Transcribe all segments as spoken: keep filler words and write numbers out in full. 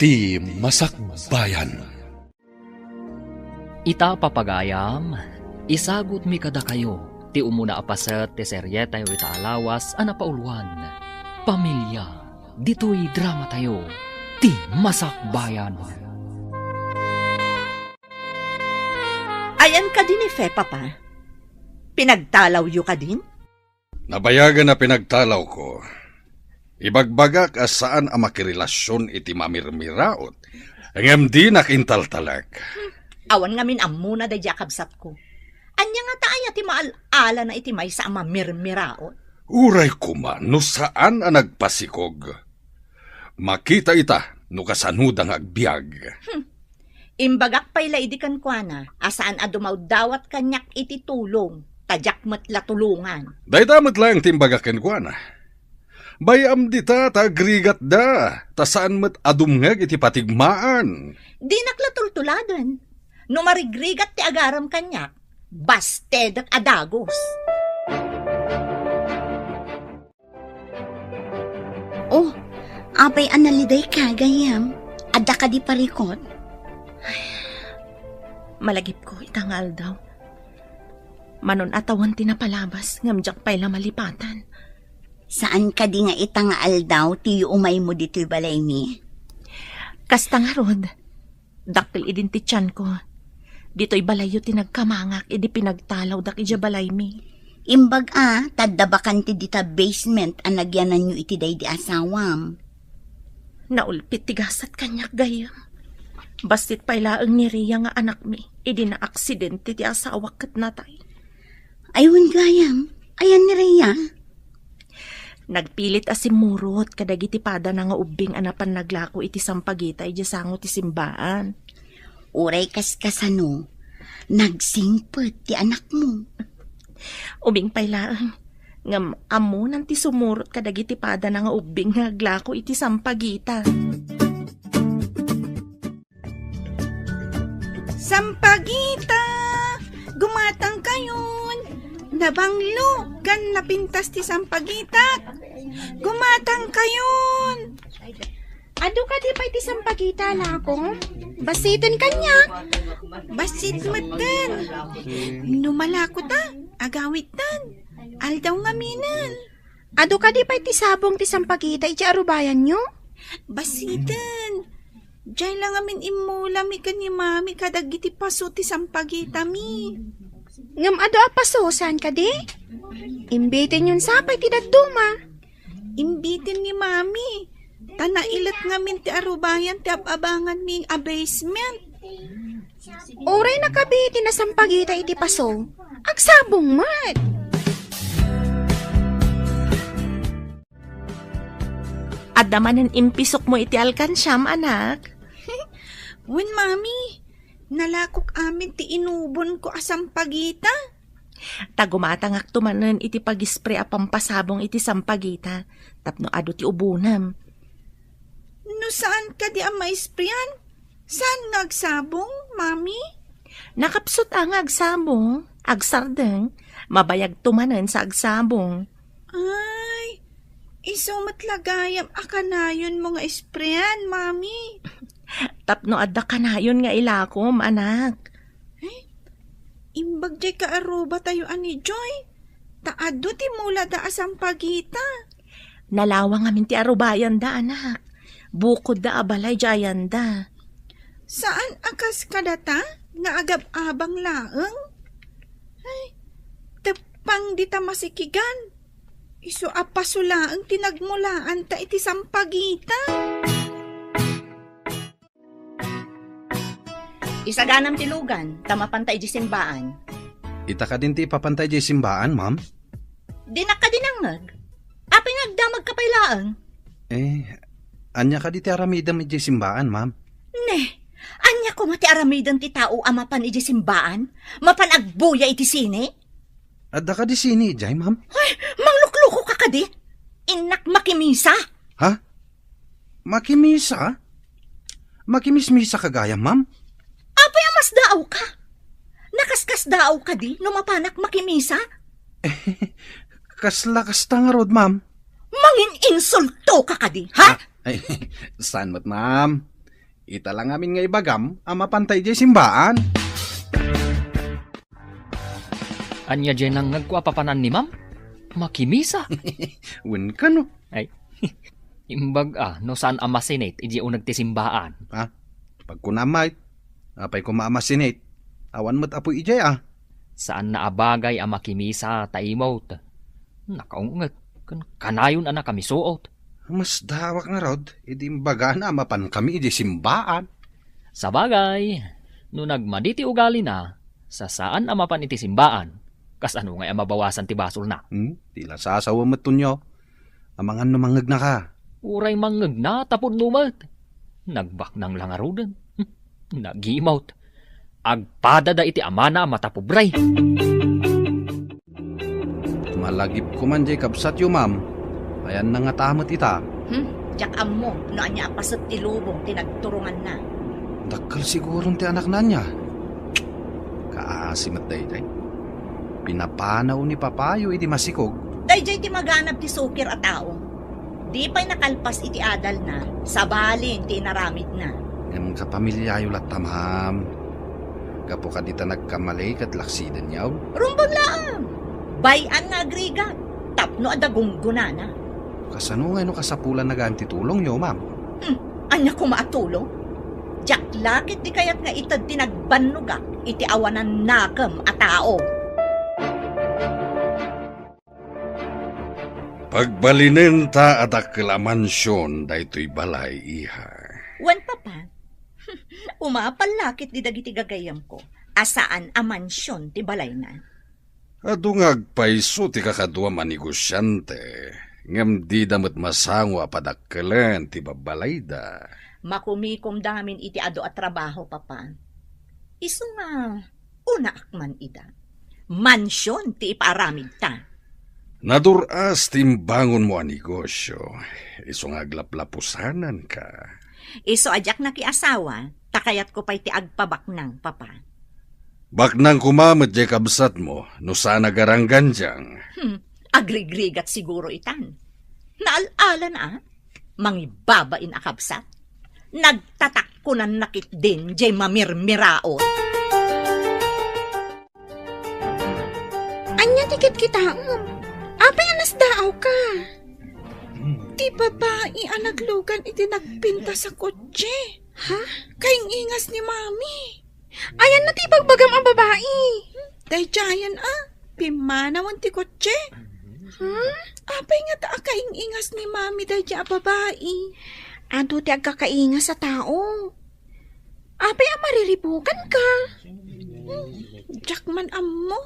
Ti Masakbayan. Ita, papagayam, isagutmi kadakayo ti umuna a paset ti serietayo ita a lawas a napauluan, Pamilia, ditoy dramatayo, Ti Masakbayan. Ayan kadi ni Fe, Papa? Pinagtalawyo kadin? Nabayagen a pinagtalawko. Ibagbagak a saan a makirelasion iti mamirmiraot, ngem dinak intaltalek. Awan ngamin ammona daydi a kabsatko. Ania ngata aya ti maal-alana iti maysa a mamirmiraot? Uray koma no saan a nagpasikog. Makita ita no kasanoda nga agbiag. Hmm. Imbagak pay la idi kenkuana a saan a dumawdawat kaniak iti tulong, ta diak met la tulongan. Dayta met laeng ti imbagak kenkuana. Bay-am dita ta agrigatda, ta saan met a dumngeg iti patigmaan. Dinak la tultuladen. No marigrigat ti agarem kaniak, bastedek a dagus. Oh, apay a nalidayka, gayyem? Adda kadi parikut? Ay, malagipko ita nga aldaw. Manon a tawen ti napalabas, ngem diak pay la malipatan. Saan kadi nga ita nga aldaw ti yuumaymo ditoy balaymi? Kasta ngarud. Dakkel idin ti tianko. Ditoy balayyo ti nagkamangak idi pinagtalawdak idiay balaymi. Imbag a, ta adda bakante dita basement a nagyananyo iti daydi asawam. Naulpit ti gasat kaniak, gayyem. Bassit pay laeng ni Rhea nga anakmi idi naaksidente ti asawak ket natay. Ay, wen, gayyem. Ayan ni Rhea? Nagpilit a simmurot kadagiti padana nga ubbing a napan naglako iti sampagita idiay sango ti simbaan. Uray kaskasano, nagsingpet ti anakmo. Ubing pay laeng, ngem ammonan ti sumurot kadagiti padana nga ubbing nga aglako iti sampagita. Sampagita! Gumatangkayon! Nabanglo ken napintas ti sampagitak! Gumatangkayon! Adu kadi pay ti sampagita, lako? Bassiten kaniak? Bassit metten. No malako ta, agawidtan. Aldaw ngaminen. Adu kadi pay ti sabong ti sampagita iti arubayanyo? Bassiten. Diay la ngamin immulami ken ni Mami kadagiti paso ti sampagitami. Ngem adu a paso, saan kadi? Imbitenyon sa pay ti dadduma. Imbiten ni Mami. Ta nailet ngamin ti arubayan ti ab-abanganmi a basement. Uray nakabi ti nasampagita iti paso, agsabong met. Adda manen impisokmo iti alkansiam, anak? Wen, Mami. Nalakok amin ti inubonko a sampagita. Ta gumatangakto manen iti pagispre a pampasabong iti sampagita tapno adu ti ubonem. No saan kadi a maisprean, saan nga agsabong, Mami? Nakapsut a nga agsabong, agsardeng, mabayagto manen sa agsabong. Ay, isu met la gayam a kanayonmo nga isprean, Mami. Tapno adda kanayon nga ilakom, anak. Ay, imbag diay kaarubatayo a ni Joy. Ta adu ti mulada a sampagita. Nalawang amin ti arubayanda, anak. Bukodda a balay diay ayanda. Saan a kas kadata nga agab-abang laeng? Ay, teppang dita masikigan. Isu a paso laeng ti nagmulaanta iti sampagita. Isaganam ti lugan, ta mapanta idiay simbaan. Ita kadin ti ipapanta idiay simbaan, ma'am? Dinak kadi nangngeg. Apay nga agdamagka pay laeng? Eh, ania kadi ti aramidem idiay simbaan, ma'am? Ne, ania koma ti aramiden ti tao a mapan idiay simbaan? Mapan agbuya iti sine? Adda kadi sine idiay, ma'am? Ay, mangluklukoka kadi? Innak makimisa. Ha? Makimisa? Makimismisa ka gayam, ma'am? Apay a masdaawka? Nakaskasdaaw kadi no mapanak makimisa? Kasla kasta ngarud, ma'am. Mangin-insultoka kadi, ha? Ah, ay, saan met, ma'am? Ita la ngamin nga ibagam a mapanta idiay simbaan. Ania diay nangngegko a papanan ni Ma'am? Makimisa. Wen kano? Ay, imbag a, no saan a masinit idiay uneg ti simbaan. Ha? Pagkunam met, apay koma a masinit? Awan met apoy idiay a. Saanna a bagay a makimisa ta imot. Nakaung-et, ken kanayon a nakamisuot. Masdaawak ngarud, idi imbagana a mapankami idiay simbaan. Sabagay, no nagmadi ti ugalina, sa saan a mapan iti simbaan, kasano ngay a mabawasan ti basolna? Hmm? Ti la sasawa met tunyo. Amangan no mangngegnaka. Uray mangnegna ta pudno met. Nagbaknang la ngaruden. Hmm, nagimot. Agpadada iti amana a matapobre. Malagipko man diay kabsatyo, ma'am. Ayanna ngata met ita. Hmm, diak ammo no ania a paset ti lubong ti nagturonganna. Dakkel siguron ti anakna ania. Kaasi met daydiay. Pinapanaw ni papayo idi masikog. Daydiay ti maganab ti sukir a tao. Di pay nakalpas iti adalna, sabali ti inaramidna. Ngem kapamilyayo latta, ma'am. Gapu kadi ta nagkamali ket laksidenyo. Rumbeng laeng! Bay-an nga agrigat, tapno adda gunggonana. Kasano ngay no kasapulanna gayam ti tulongyo, ma'am? Hmm, ania koma a tulong? Diak la ketdi kayat nga ited ti nagbannogak iti awanan nakem a tao. Pagbalinenta a dakkel a mansion daytoy balay, iha. Wen, Papa. Umapal la ketdi dagiti gagayyemko a saan a mansion ti balayna. Adu nga agpayso ti kakaduam a negosiante, ngem dida met masango a padakkelen ti babbalayda. Makumikomda ngamin iti adu a trabaho, Papa. Isu nga, unaak man ida. Mansion ti ipaaramidta. Nadur-as ti imbangonmo a negosio, isu nga aglaplapusananka. Isu a diak nakiasawa, ta kayatko pay ti agpabaknang, Papa. Baknang koma met diay kabsatmo, no saan a garanggandiang. Hmm, agrigrigat siguro itan. Naal-ala na, a? Mangibabain a kabsat. Nagtatakkunanna ketdin diay mamirmiraot. Ania ti kitkitaem? Apay a nasdaawka? Ti babai a naglugan iti nagpintas a kotse. Ha? Kaing-ingas ni Mami. Ayanna ti ibagbagam a babai. Daydiayen a, pimmanawen ti kotse. Hmm? Apay ngata a kaing-ingas ni Mami daydiay a babai? Adu ti agkakaingas a tao. Apay a mariribukanka? Hmm, diak man ammo.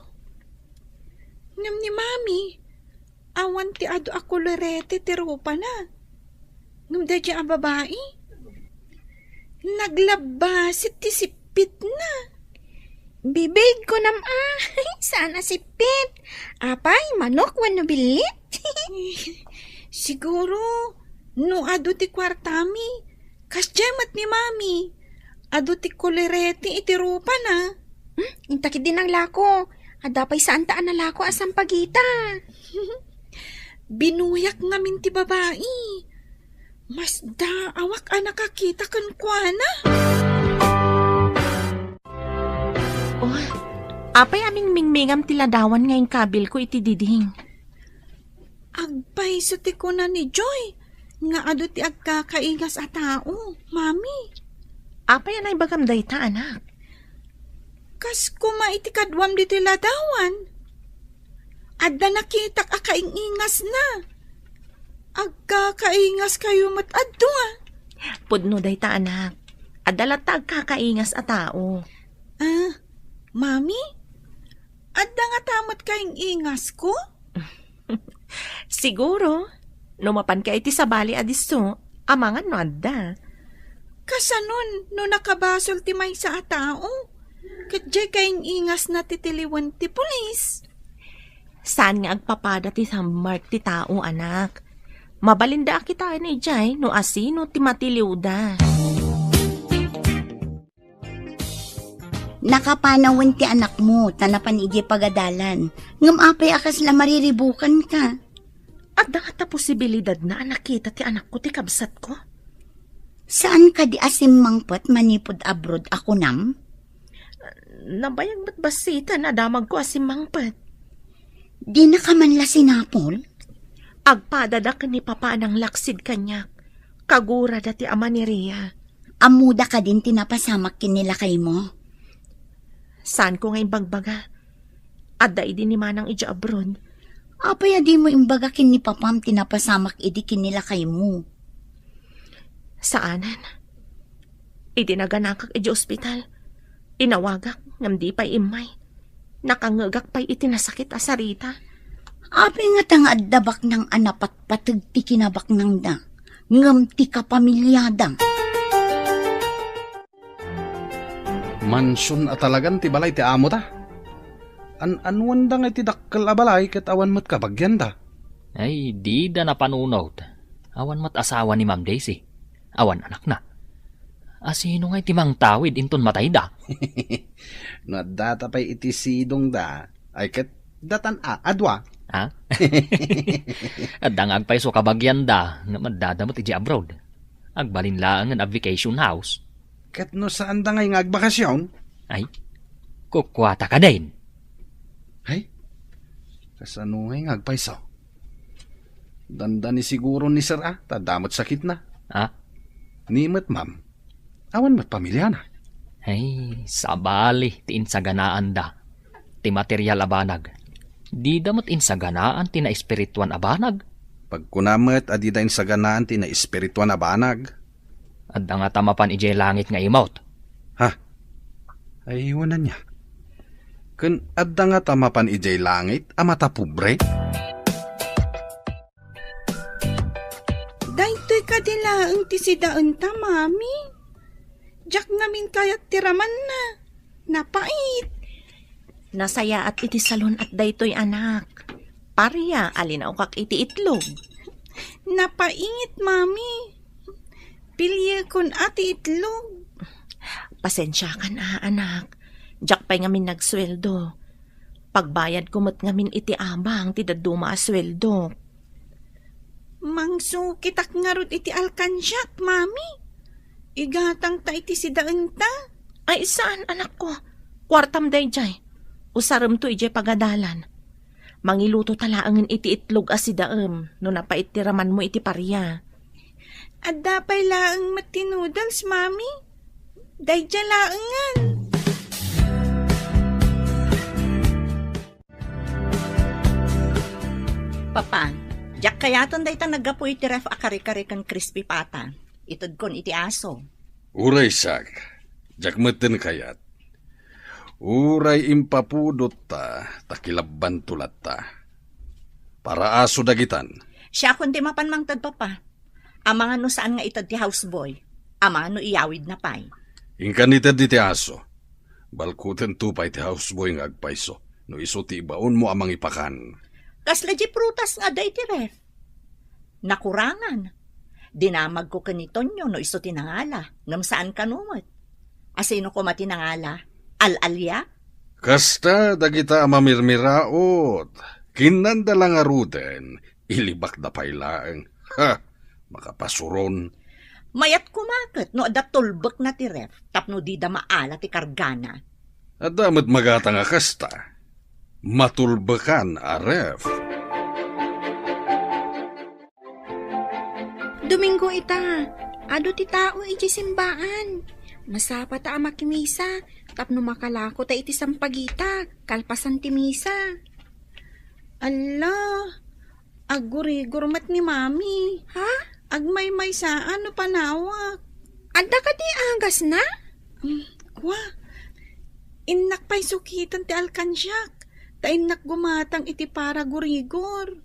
Ngem ni Mami, awan ti adu a kolorete ti rupana. Ngem daydiay a babai, naglabbasit ti sippitna. Bibig, kunam a, saan a sippit. Apay, manok wenno billit? Siguro, no adu ti kuartami, kasdiay met ni Mami. Adu ti kolorete iti rupana. Hmm, inta ketdi nanglako. Adda pay saanta a nalako a sampagita. Binuyak ngamin ti babai. Masdaawak a nakakita kenkuana. Oh, apay a mingmingmingam ti ladawan nga inkabilko iti diding? Agpayso ti kuna ni Joy nga adu ti agkakaingas a tao, Mami. Apay a naibagam dayta, anak? Kas koma iti kaduam ditoy ladawan. Adda nakitak a kaing-ingasna. Agkakaingaskayo met a dua. Pudno dayta, anak. Adda latta agkakaingas a tao. Ah, Mami? Adda ngata met kaing-ingasko? Siguro, no mapanka iti sabali a disso, amangan no adda. Kasanon no nakabasol ti maysa a tao? Ket diay kaing-ingasna ti tiliwen ti pulis. Saan nga agpapada ti sammark ti tao, anak. Mabalinda a kitaen idiay no asino ti matiliwda. Nakapanawen ti anakmo ta napan idiay pagadalan. Ngem apay a kasla mariribukanka? Adda ngata posibilidadna a nakita ti anakko ti kabsatko? Saan kadi a simmangpet manipud abroad a kunam? Nabayag met bassiten a damagko a simmangpet. Dinaka man la sinapol? Agpadadak ken ni Papa a nanglaksid kaniak. Kagurada ti ama ni Ria. Ammoda kadin ti napasamak ken ni lakaymo? Saanko nga imbagbaga. Adda idi ni Manang idiay abroad. Apay a dimo imbaga ken ni Papam ti napasamak idi ken ni lakaymo? Saanen. Idi naganakak idiay ospital, inawagak ngem di pay immay. Nakangngegak pay iti nasakit a sarita. Apay ngata nga adda baknang a napatpateg ti kinabaknangda, ngem ti kapamiliada? Mansion a talagan ti balay ti amota. An-anuanda nga iti dakkel a balay ket awan met kabagianda. Ay, dida napanunot. Awan met asawa ni Ma'am Daisy. Awan anakna. Asino ngay ti mangtawid inton matayda? No addata pay iti sidongda, ay ket datan a, a dua. Ha? Adda nga agpayso kabagianda, ngem addada met idiay abroad. Agbalin laengen a vacation house. Ket no saanda ngay nga agbakasyon? Ay, kukuata kadin. Ay, kasano ngay nga agpayso? Dandani siguro ni Sir A, ta adda met sakitna. Ha? Ni met, ma'am. Awan met pamiliana. Ay, sabali ti insaganaanda. Ti material a banag. Dida met insaganaan ti naespirituan a banag. Pagkuna met a dida insaganaan ti naespirituan a banag. Adda ngata mapan idiay langit nga imot? Ha? Ay, wen ania. Ken adda ngata mapan idiay langit a matapobre? Daytoy kadi laeng ti sidaenta, Mami. Diak ngamin kayat ti ramanna. Napait. Nasayaat iti salon-at daytoy, anak. Paria a linaokak iti itlog. Napait, Mami. Piliekon a ti itlog. Pasensiakan a, anak. Diak pay ngamin nagsueldo. Pagbayadko met ngamin iti abang ti dadduma a sueldok. Mangsukitak ngarud iti alkansiak, Mami. Igatangta iti sidaenta. Ay, saan, anakko. Kuartam daydiay. Usaremto idiay pagadalan. Mangiluto ta laengen iti itlog a sidaem no napait ti ramanmo iti paria. Adda pay laeng met ti noodles, Mami. Daydiay laengen. Papa, diak kayaten dayta naggapu iti ref a kare-kare ken crispy pata. Itedkon iti aso. Uray siak, diak metten kayat. Uray impapudotta, ta kilabbanto latta. Para aso dagitan. Siakon ti mapan mangted, Papa. Amangan no saan nga ited ti houseboy. Amangan no iyawidna pay. Inkan ited iti aso. Balkutento pay ti houseboy nga agpayso no isu ti ibaonmo a mangipakan. Kasla di prutas nga adda iti ref? Nakurangan. Dinamagko ken ni Tonyo no isu ti nangala, ngem saan kano met. Asino koma ti nangala? Al-alia? Kasta dagita a mamirmiraot. Kinnanda la ngaruden, ilibakda pay laeng. Ha! Makapasuron. Mayat koma ket no adda tulbekna ti ref tapno dida maala ti kargana. Adda met magatang a kasta. Matulbekan a ref. Domingo ita, adu ti tao iti simbaan. Masapata a makimisa tapno makalako ta iti sampagita kalpasan ti misa. Alla, aggurigor met ni Mami. Ha? Agmaymaysa no panawak. Adda kadi agasna? Hmm, kua. Innak pay sukiten ti alkansiak, ta innak gumatang iti para gurigor.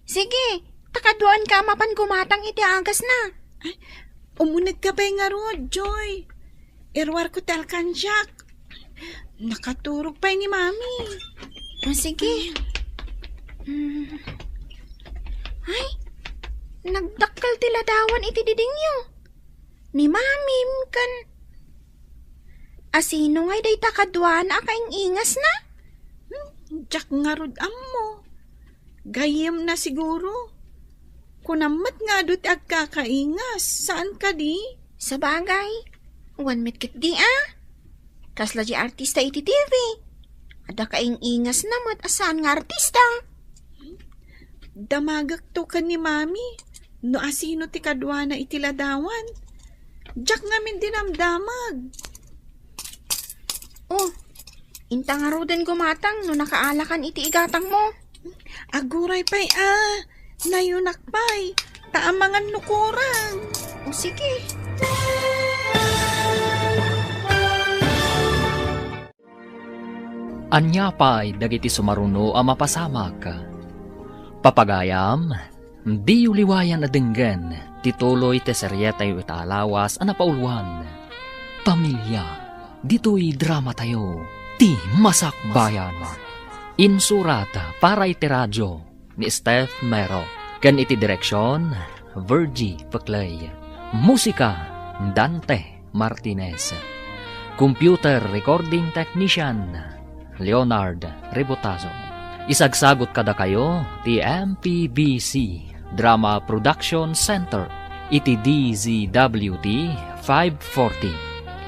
Sige, ta kaduaanka a mapan gumatang iti agasna. Ay, umunegka pay ngarud, Joy. Iruarko ti alkansiak. Nakaturog pay ni Mami. Ah, sige. Mm. Ay, nagdakkel ti ladawan iti didingyo. Ni Mamim ken... Asino ngay dayta kaduana a kaing-ingasna? Hmm, diak ngarud ammo. Gayyemna siguro. Kunam met nga adu ti agkakaingas, saan kadi? Sabagay, wen met ketdi a. Kasla di artista iti T V. Adda kaing-ingasna met a saan nga artista. Damagekto ken ni Mami no asino ti kaduana iti ladawan. Diak ngamin dinamdamag. Oh, inta ngaruden gumatang no nakaalakan iti igatangmo. Aguray pay a, nayunak pay, ta amangan no kurang. O sige. Ania pay dagiti sumaruno a mapasamak? Papagayam, diyo liwayan a denggen ti tuloy ti serietayo ita a lawas a napauluan, Pamilia. Ditoy dramatayo, Ti Masakbayan. Insurat para iti radio ni Steph Mero, ken iti direksion, Virgie Peclay. Musika, Dante Martinez. Computer recording technician, Leonard Rebotazo. Isagsagut kadakayo ti M P B C Drama Production Center iti D Z W T five forty.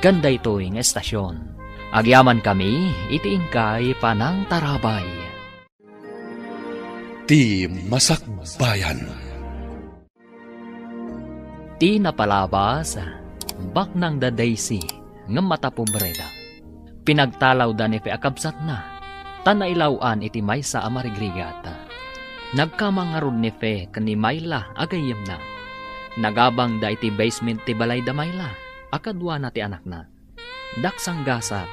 Ken daytoy nga estasion, agyamankami iti inkay panangtarabay. Ti Masakbayan. Ti napalabas, baknang da Daisy, ngem matapobreda. Pinagtalawda ni Fe a kabsatna, ta nailaw-an iti maysa a marigrigat. Nagkamang ngarud ni Fe ken ni Myla a gayyemna. Nagabangda iti basement ti balay da Myla a kaduana ti anakna. Daksanggasat,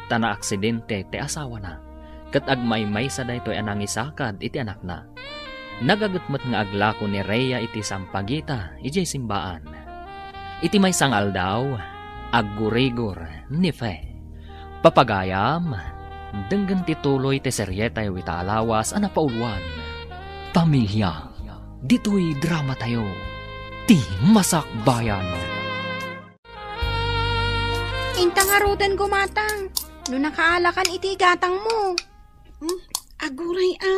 ta naaksidente ti asawana, ket agmaymaysa daytoy a nangisakad iti anakna. Nagaget met nga aglako ni Rhea iti sampagita idiay simbaan. Iti maysa nga aldaw, aggurigor ni Fe. Papagayam, denggen ti tuloy ti serietayo ita a lawas a napauluan, Pamilia. Ditoy dramatayo, Ti Masakbayan. Inta ngaruden gumatang no nakaalakan iti igatangmo. Hmm, aguray a,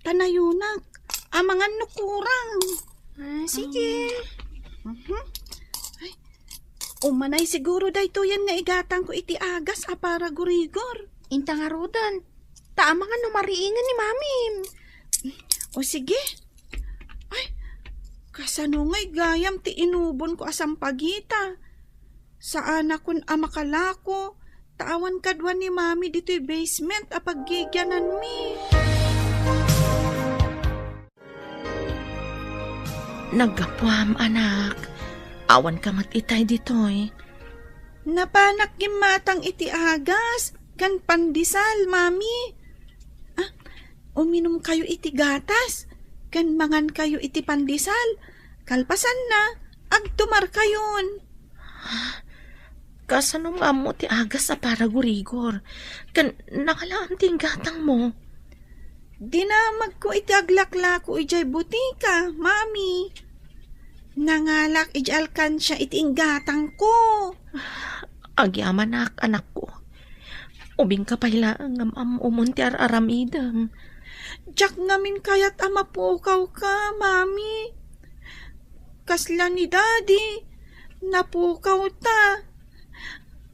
ta nayunak. Amangan no kurang. Ah, sige. Mhm. Ay, umanay siguro daytoyen nga igatangko iti agas a para gurigor. Inta ngaruden. Ta amangan no mariingen ni Mamim. O sige. Ay, kasano ngay gayam ti inubonko a sampagita? Saanakon a makalako, ta awan kadua ni Mami ditoy basement a paggigiananmi. Naggapuam, anak. Awan ka met itay ditoy. Napanak gimmatang iti agas ken pandesal, Mami. Ah, uminum kayo iti gatas ken mangan kayo iti pandesal. Kalpasanna, agtumar kayon. Kasano nga ammo ti agas a para gurigor? Ken nakalaan ti inggatangmo? Dinamagko iti aglaklako idiay butika, Mami. Nangalak idiay alkansia iti inggatangko. Agyamanak, anakko. Ubingka pay laeng ngem ammo umon ti ar-aramidem. Diak ngamin kayat a mapukawka, Mami. Kasla ni Daddy, napukawta.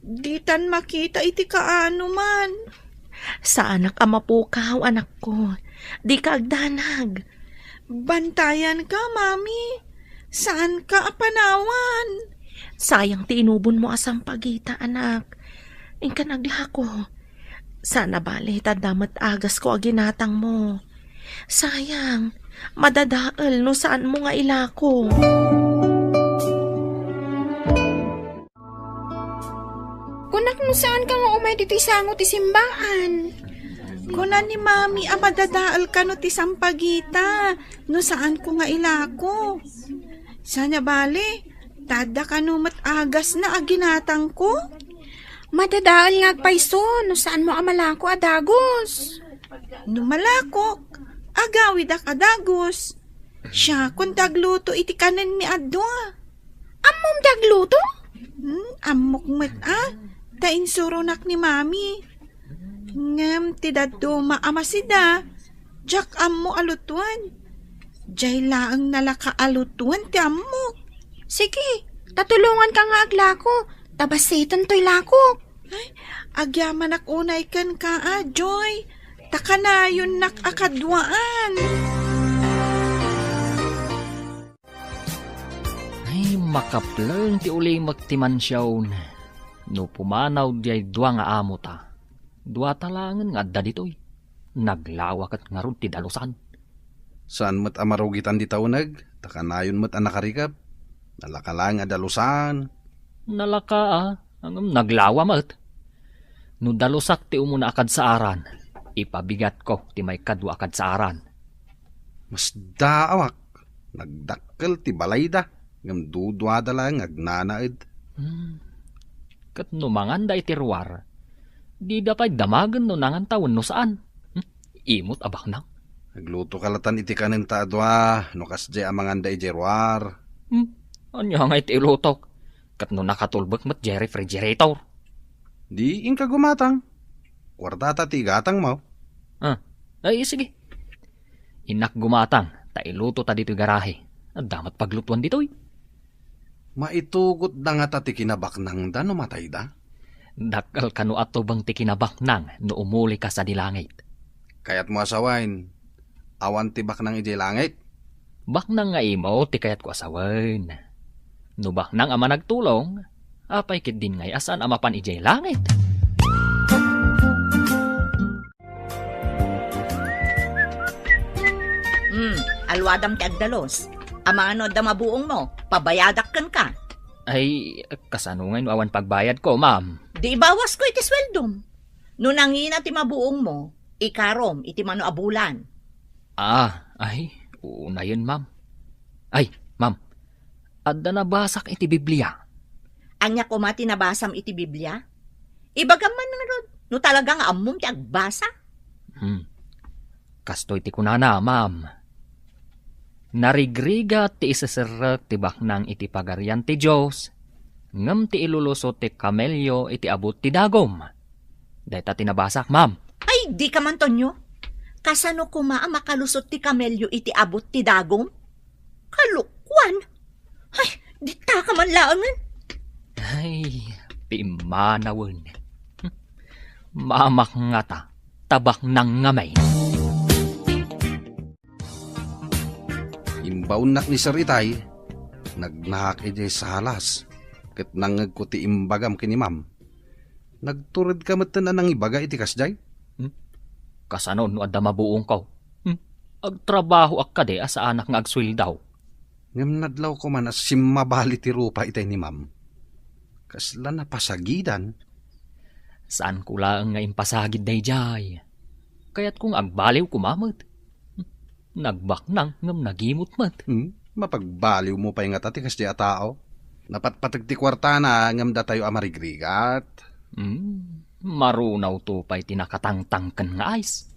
Ditan makita iti kaanoman. Saanak a mapukaw, anakko. Dika agdanag. Bantayanka, Mami. Saanka a panawan. Sayang ti inubonmo a sampagita, anak. Inkan aglako. Saan a bale, ta adda met agasko a ginatangmo. Sayang, madadael no saanmo nga ilako. Kunak no saanka nga umay ditoy sango ti simbaan. Kuna ni Mami a madadael kano ti sampagita no saanko nga ilako. Saan a bale, ta adda kano met agasna a ginatangko? Madadael nga agpayso no saanmo a malako a dagus. No malakok, agawidak a dagus. Siakon ti agluto iti kanenmi a dua. Ammom ti agluto? Hmm, ammok met a, ta insuronak ni Mami. Ngem ti dadduma a masida, diak ammo a lutoen. Diay laeng nalaka a lutoen ti ammok. Sige, Ta tulonganka nga aglako, ta bassiten toy lakok. Ay, agyamanak unay kenka, a, Joy. Ta kanayonnak a kaduaan. Ay, makapleng ti ulimek ti mansion. No pumanaw diay dua nga amota, duata laengen nga adda ditoy. Naglawa ket ngarud ti dalusan. Saan met a marugitan dita uneg, ta kanayon met a nakarikep. Nalaka laeng a dalusan. Nalaka, a, ngem naglawa met. No dalusak ti umuna a kadsaaran, ipabigatko ti maikadua a kadsaaran. Masdaawak, nagdakkel ti balayda, ngem duduada laeng nga agnanaed. Hmm. Ket no manganda iti ruar, dida pay damagen no nanganta wenno saan. Hmm? Imot a baknang. Naglutoka latan iti kanenta a dua, no kasdiay a manganda idiay ruar. Hmm? Ania ngay ti ilutok? Ket no nakatulbek met diay refrigerator? Di inka gumatang. Kuartata ti igatangmo. Ah, ay, sige. Innak gumatang, ta iluto ta ditoy garahe. Adda met paglutuan ditoy. Maitugotda ngata ti kinabaknangda no matayda? Dakkel kano a tubeng ti kinabaknang no umulika sadi langit. Kayatmo a sawen, awan ti baknang idiay langit? Baknang nga imo ti kayatko a sawen. No baknang a managtulong, apay ketdin ngay a saan a mapan idiay langit? Hmm, alwadam ti agdalus. Amangan no adda mabuongmo, pabayadak kenka. Ay, kasano ngay no awan pagbayadko, ma'am? Di ibawasko iti sueldom. No nangina ti mabuongmo, ikarom iti mano a bulan. Ah, ay, unayen, ma'am. Ay, ma'am, adda nabasak iti Biblia. Ania koma ti nabasam iti Biblia? Ibagam man ngarud, no talaga nga ammom ti agbasa. Hmm. Kastoy ti kunana, ma'am. Narigrigat ti iseserrek ti baknang iti Pagarian ti Dios, ngem ti ilulusot ti kamelio iti abut ti dagum. Dayta ti nabasak, ma'am. Ay, dika man, Tonyo. Kasano koma a makalusot ti kamelio iti abut ti dagum? Kalokuan! Ay, ditaka man laengen. Ay, pimmanawen. Mamak ngata, ta baknang ngamin. Imbaonnak ni Sir Itay, nagnahak idiay salas, ket nangngegko ti imbagam ken ni Ma'am. Nagturedka metten a nangibaga iti kasdiay? Hmm? Kasano no adda mabuongko? Hmm? Agtrabahoak kadi a saanak nga agsueldo? Ngem nadlawko man a simmabali ti rupa itay ni Ma'am. Kasla napasagidan. Saanko laeng nga impasagid daydiay. Kayatko nga agbaliw koma met. Nagbaknang ngem nagimot met. Hmm? Mapagbaliwmo pay ngata ti kasdiay a tao? Napatpateg ti kuartana ngem datayo a marigrigat. Hmm, marunawto pay ti nakatangtangken nga ice.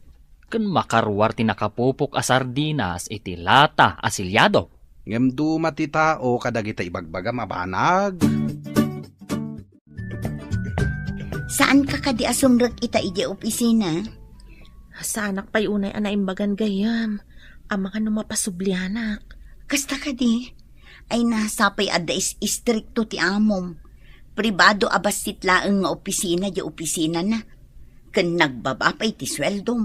Ken makaruar ti nakapupok a sardinas iti lata a siliado. Ngem duma ti tao kadagita ibagbagam a banag. Saanka kadi a sumrek ita idiay opisina? Saanak pay unay a naimbagan gayyem. Amangan no mapasublianak. Kasta kadi? Ay, na, sapay adda is-, istrikto ti amom. Pribado a bassit laeng nga opisina diay opisinana. Ken nagbaba pay ti sueldom.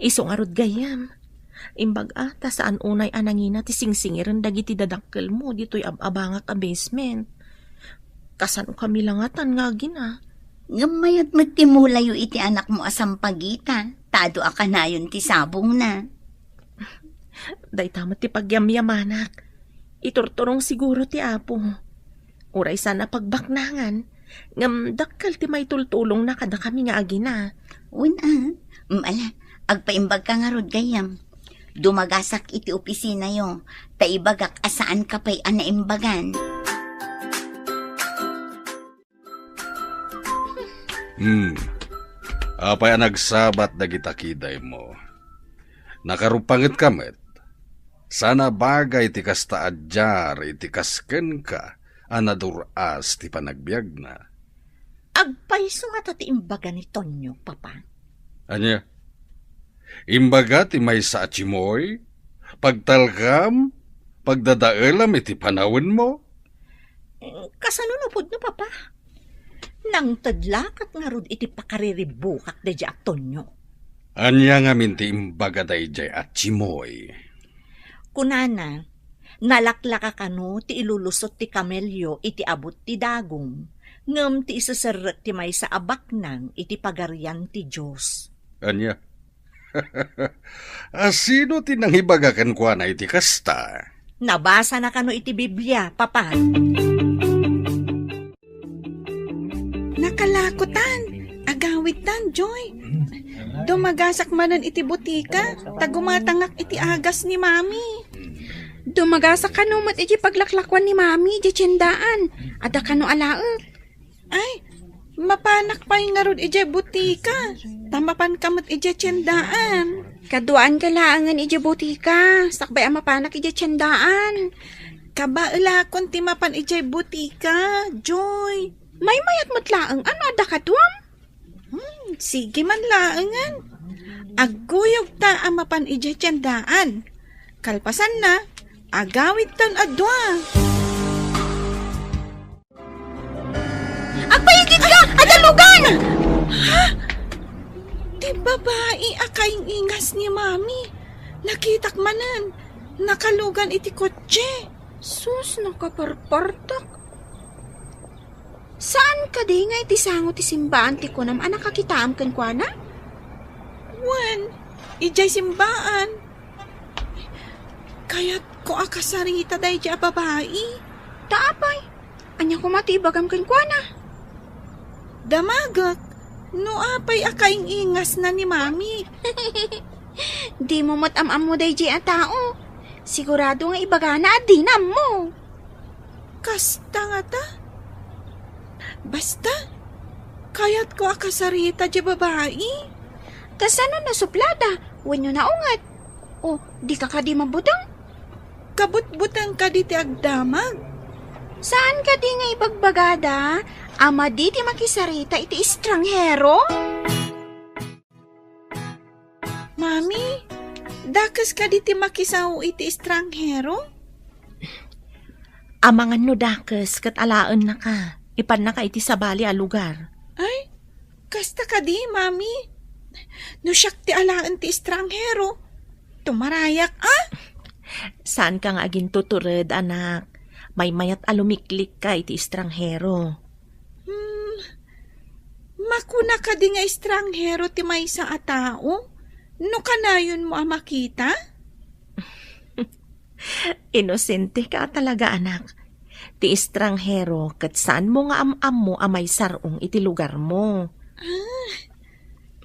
Isu ngarud gayyem. Imbag-a ta saan unay a nangina ti singsingiren dagiti dadakkelmo ditoy ab-abangak a basement. Kasano kami langatan nga agina? Ngem mayat met ti mulayo iti anakmo a sampagita, ta adu a kanayon ti sabongna. Dayta met ti pagyamyamanak. Iturturong siguro ti Apo. Uray saan a pagbaknangan, ngem dakkel ti maitultulongna kadakami nga agina. Wen a, mm, ala, agpaimbagka ngarud gayyem. Dumagasak iti opisinayo, ta ibagak a saanka pay a naimbagan. Hmm. Apay a nagsabat dagita kidaymo? Nakarupangetka met. Saan a bagay ti kasta a diar iti kas kenka a nadur-as ti panagbiagna. Agpayso ngata ti imbaga ni Tonyo, Papa. Ania? Imbaga ti maysa a timoy, pagtalkam, pagdadaelam iti panawenmo? Kasano no pudno, Papa? Nangted la ket ngarud iti pakariribbukak daydiay a Tonyo. Ania ngamin ti imbaga daydiay a Chimoy? Kunana, nalaklaka kano ti ilulusot ti kamelio iti abut ti dagum, ngem ti iseserrek ti maysa a baknang iti Pagarian ti Dios. Ania? A, sino ti nangibaga kenkuana iti kasta? Nabasana kano iti Biblia, Papa. Nakalakotan, agawidtan, Joy. Dumagasak manen iti butika, ta gumatangak iti agas ni Mami. Dumagasak kano met iti paglaklakuan ni Mami, iti tiendaan. Adda kano alaek. Ay, mapanak pay ngarud idiay butika, ta mapanka met idiay tiendaan. Kaduaanka laengen idiay butika, sakbay a mapanak idiay tiendaan. Kabaelakon ti mapan idiay butika, Joy. Maymayat met laeng, ano adda kaduam? Hmm, sige man laengen. Agguyogta a mapan idiay tiendaan. Kalpasanna, agawidtan a dua. Agpayigitka! Adda lugan! Ha? Ti babai a kaing-ingas ni Mami. Nakitak manen. Nakalugan iti kotse. Sus, nakaparpartak. Saan kadi nga iti sango ti simbaan ti kunam a nakakitaam kenkuana? Wen, idiay simbaan. Kayatko a kasarita daydiay a babai. Ta apay? Ania koma ti ibagam kenkuana? Damagek, no apay a kaing-ingasna ni Mami. Dimo met am-ammo daydiay a tao. Sigurado nga ibagana a dina ammo. Kasta ngata? Basta, kayatko a kasarita diay babai. Kasano no suplada wenno naunget? O, dika kadi mabuteng? Kabutbuteng kadi ti agdamag. Saan kadi nga ibagbagada a madi ti makisarita iti estranghero? Mami, dakes kadi ti makisao iti estranghero? Amangan no dakes ket alaennaka, ipannaka iti sabali a lugar. Ay, kasta kadi, Mami? No siak ti alaen ti estranghero, tumarayak, a? Saanka nga agintutured, anak. Maymayat a lumiklikka iti estranghero. Hmm, makuna kadi nga estranghero ti maysa a tao no kanayonmo a makita? Inosenteka a talaga, anak. Ti estranghero ket saanmo nga am-ammo a maisar-ong iti lugarmo. Ah,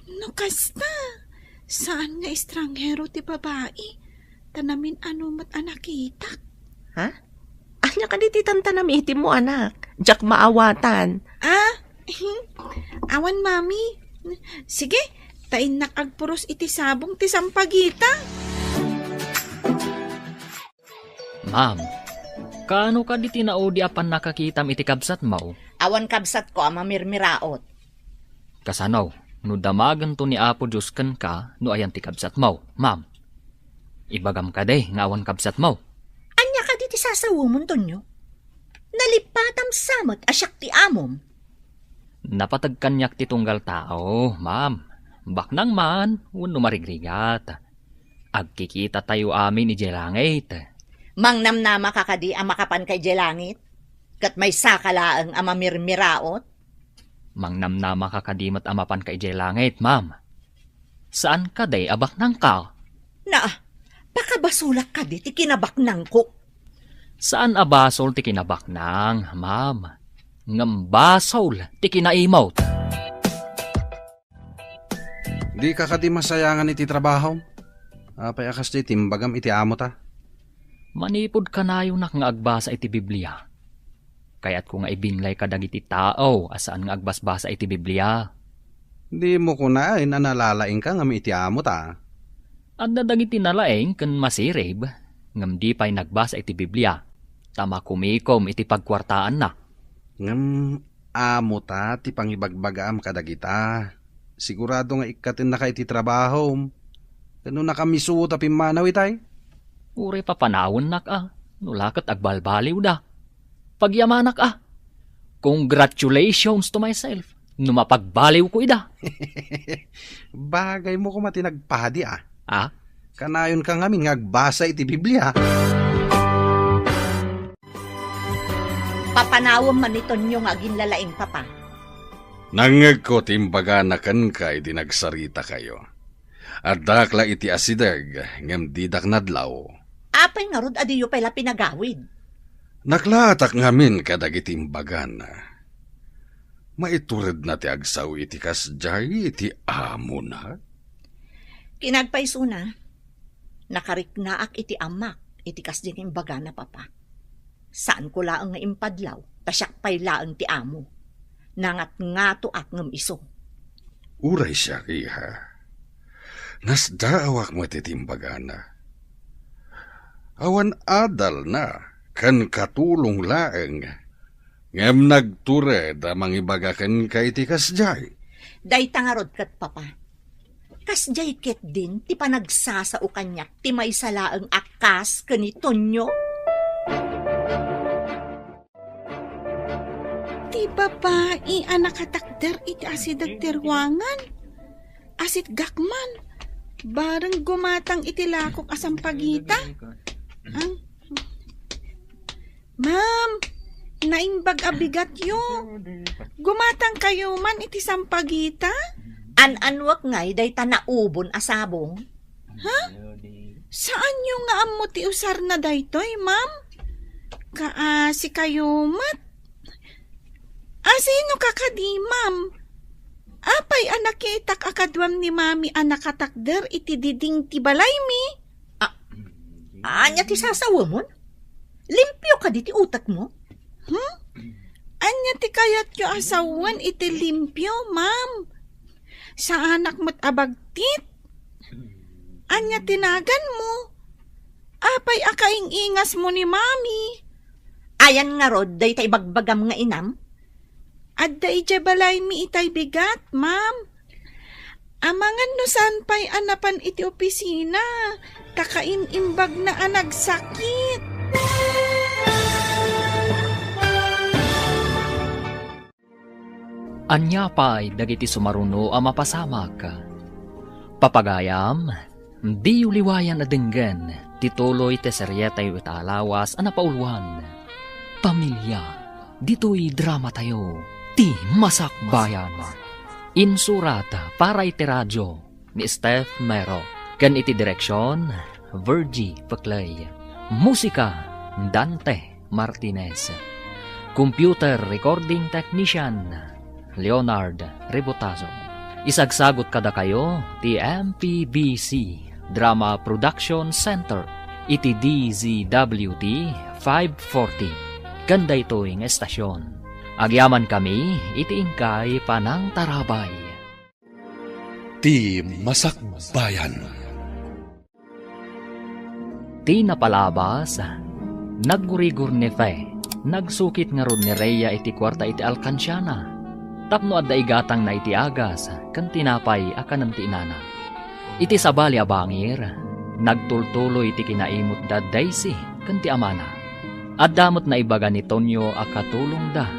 no kasta, saan nga estranghero ti babai, ta namin-ano met a nakitak. Ha? Ania kadi ti tantanam itimo, anak? Diak maawatan. Ah, awan, Mami. Sige, ta innak agpuros iti sabong ti sampagita. Ma'am, kaano kadi ti naudi a pannakakitam iti kabsatmo? Awan kabsatko a mamirmiraot. Kasano no damagento ni Apo Dios kenka no ayan ti kabsatmo, ma'am? Ibagam kadi nga awan kabsatmo. Ania kadi ti sasawemon, Tonyo? Nalippatam sa met a siak ti amom. Napateg kaniak ti tunggal tao, ma'am. Baknang man wenno marigrigat. Agkikitatayo amin idiay langit. Mangnamnamaka kadi a makapanka idiay langit? Ket maysaka laeng a mamirmiraot? Mangnamnamaka kadi met a mapanka idiay langit, ma'am? Saan kadi a baknangka? Na, pakabasolak kadi ti kinabaknangko? Saan a basol ti kinabaknang, ma'am. Ngem basol ti kinaimot. Dika kadi masayangan iti trabahom? Apay a kasdiay ti imbagam iti amota? Manipud kanayonak nga agbasa iti Biblia, kayatko nga ibinlay kadagiti tao a saan nga agbasbasa iti Biblia. Dimo kunaen a nalalaingka ngem iti amota. Adda dagiti nalaing ken masirib, ngem di pay nagbasa iti Biblia, ta makumikom iti pagkuartaanna. Ngem amota ti pangibagbagaam kadagita. Sigurado nga ikkatennaka iti trabahom. Ken no nakamisuot a pimmanaw itay? Uray papanawennak a, no la ket agbalbaliwda. Pagyamanak a. Congratulations to myself no mapagbaliwko ida. Bagaymo koma ti nagpadi a. Ah? Kanayonka ngamin nga agbasa iti Biblia. Papanawem man ni Tonyo nga aginlalaing, Papa. Nangngegko ti imbagana kenka idi nagsaritakayo. Addaak la iti asideg, ngem didak nadlaw. Apay ngarud a diyo pay la pinagawid? Naklaatak ngamin kadagiti imbagana. Maituredna ti agsao iti kasdiay iti amona? Kinagpaysona, nakariknaak iti amak iti kasdi nga imbagana, Papa. Saanko laeng nga impadlaw, ta siak pay laeng ti amo. Nangatngatoak ngem isu. Uray siak, iha. Nasdaawak met iti imbagana. Awan adalna ken katulong laeng, ngem nagtured a mangibaga kenka iti kasdiay. Dayta ngarud ket, Papa. Kasdiay ketdin ti panagsasao kaniak ti maysa laeng a kas ken ni Tonyo? Ti babai a nakatakder iti asideg ti ruangan, asitgak man, bareng gumatang iti lakok a sampagita. Ang Ma'am, naimbag a bigatyo. Gumatangkayo man iti sampagita? An-anuak ngay dayta naubon a sabong? Ha? Saanyo nga ammo ti usarna daytoy, ma'am? Kaasikayo met. Asino ka kadi, ma'am? Apay a nakitak a kaduam ni Mami a nakatakder iti diding ti balaymi? A-, ania ti sasawemon? Limpio kadi ti utekmo? Hmm? Ania ti kayatyo a sawen iti limpio, ma'am? Saanak met a bagtit? Ania ti naganmo? Apay a kaing-ingasmo ni Mami? Ayan ngarud dayta ibagbagam nga inam? Adda idiay balaymi itay bigat, ma'am. Amangan no saan pay a napan iti opisina, ta kaim-imbagna a nagsakit. Ania pay dagiti sumaruno a mapasamak? Papagayam, diyo liwayan a denggen ti tuloy ti serietayo ita a lawas a napauluan, Pamilya. Ditoy dramatayo, Ti Masakbayan. Insurat para iti radio ni Steph Mero, ken iti direksion, Virgie Peclay. Musika, Dante Martinez. Computer recording technician, Leonard Rebotazo. Isagsagut kadakayo ti M P B C Drama Production Center iti D Z W T five forty. Ken daytoy nga estasion, agyamankami iti inkay panangtarabay. Ti Masakbayan. Ti napalabas, naggurigor ni Fe. Nagsukit ngarud ni Rhea iti kuarta iti alkansiana tapno adda igatangna iti agas ken tinapay a kanen ti inana. Iti sabali a bangir, nagtultuloy ti kinaimutda Daisy ken ti amana. Adda met naibaga ni Tonyo a katulongda,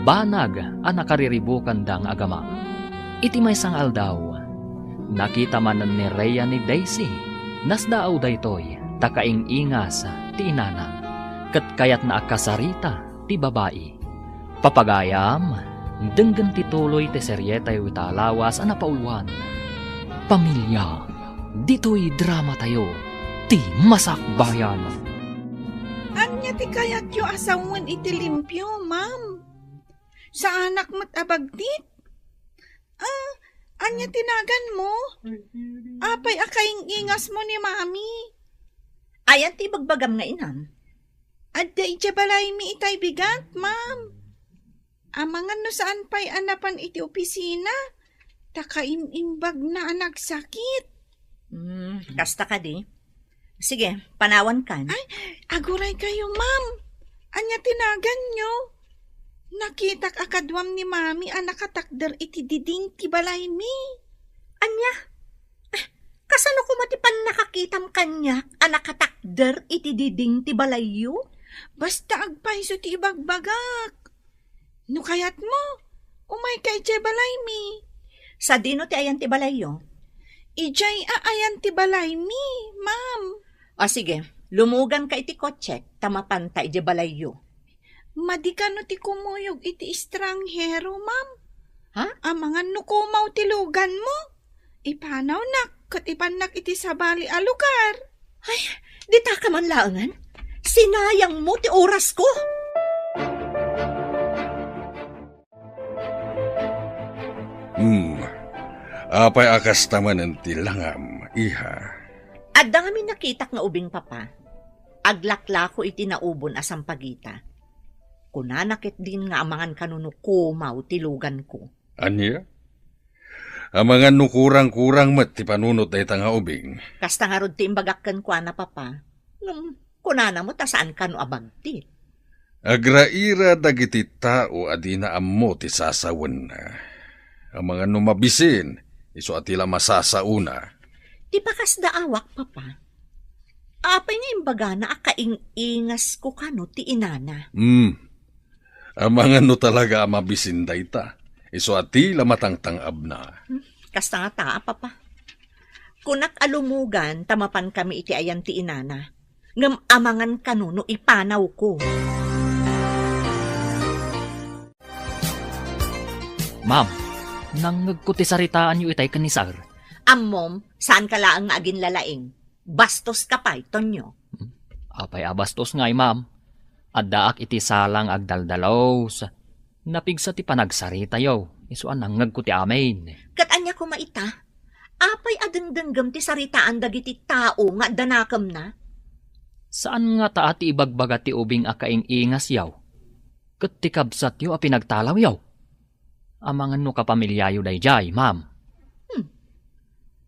banag a nakariribukanda nga agama. Iti maysa nga aldaw, nakita manen ni Rhea ni Daisy. Nasdaaw daytoy ta kaing-ingas ti inana, ket kayatna a kasarita ti babai. Papagayam, denggen ti tuloy ti serietayo ita a lawas a napauluan, Pamilya. Ditoy dramatayo, Ti Masakbayan. Ania ti kayatyo a sawen iti limpio, ma'am? Saanak met a bagtit? Ah, ania ti naganmo? Apay a kaing-ingasmo ni Mami? Ayan ti ibagbagam nga inam? Adda idiay balaymi itay bigat, ma'am. Amangan no saan pay a napan iti opisina, ta kaim-imbagna a nagsakit. Hmm, kasta kadi? Sige, panawankan. Ay, aguray kayo, ma'am. Ania ti naganyo? Nakitak a kaduam ni Mami a nakatakder iti diding ti balaymi. Ania? Eh, kasano koma ti pannakakitam kaniak a nakatakder iti diding ti balayyo? Basta agpayso ti ibagbagak. No kayatmo, umayka idiay balaymi. Sadino ti ayan ti balayyo? Idiay a ayan ti balaymi, ma'am. O sige, lumuganka iti kotsek, ta mapanta idiay balayyo. Madi kano ti kumuyog iti estranghero, ma'am? Ha? Amangan no kumaw ti luganmo. Ipanawnak ket ipannak iti sabali a lugar. Ay, dita ka man laengen? Sinayangmo ti orasko. Hmm. Apay a kasta manen ti langam, iha? Adda ngamin nakitak nga ubing, Papa. Aglaklako iti naubon a sampagita. Kunana ketdin nga amangan kano no kumaw ti luganko. Ania? Amangan no kurang-kurang met ti panunot dayta nga ubing. Kasta ngarud ti imbagak kenkuana, Papa. Ngem kunana met a saan kano a bagtit. Agraira dagiti tao a dina ammo ti sasawenna. Amangan no mabisin, isu a ti la masasaona. Ti pakasdaawak, Papa. Apay nga imbagana a kaing-ingasko kano ti inana? Hmm. Amangan no talaga a mabisin dayta. Isu a ti la matangtang-abna. Hmm, kasta ngata, Papa. Kunak a lumugan ta mapankami iti ayan ti inana. Ngem amangan kano no ipanawko. Ma'am, nangngegko ti saritaanyo itay ken ni Sir. Ammom, saanka laeng nga aginlalaing. Bastoska pay, Tonyo. Hmm? Apay a bastos ngay, ma'am? Addaak iti sala nga agdaldalus. Napigsa ti panagsaritayo, isu a nangngegko ti amin. Ket ania koma ita? Apay a dengdenggem ti saritaan dagiti tao nga adda nakemna? Saan ngata a ti ibagbaga ti ubing a kaing-ingasyo ket ti kabsatyo a pinagtalawyo? Amangan no kapamiliayo daydiay, ma'am. Hmm.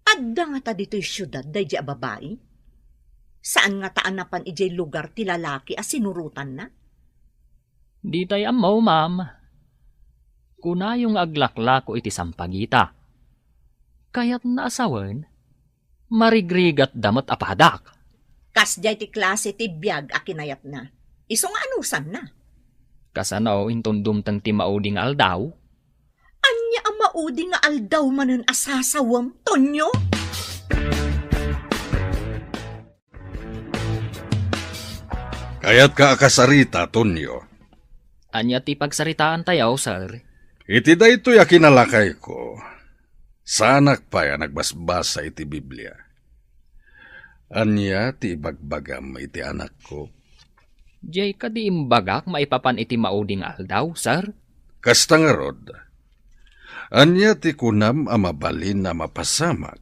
Adda ngata ditoy siudad daydiay a babai? Saan ngata a napan idiay lugar ti lalaki a sinurotanna? Ditay ammo, ma'am. Kunayo nga aglaklako iti sampagita. Kayatna a sawen, marigrigatda met a padak. Kasdiay ti klase ti biag a kinayatna. Isu nga anusanna. Kasano inton dumteng ti maudi nga aldaw? Ania a maudi nga aldaw manen a sasawem, Tonyo? Kayatka a kasarita, Tonyo? Ania ti pagsaritaantayo, sir? Iti daytoy a kinalakayko, saanak pay a nagbasbasa iti Biblia. Ania ti ibagbagam iti anakko? Diay kadi imbagak maipapan iti maudi nga aldaw, sir? Kasta ngarud, ania ti kunam a mabalin a mapasamak?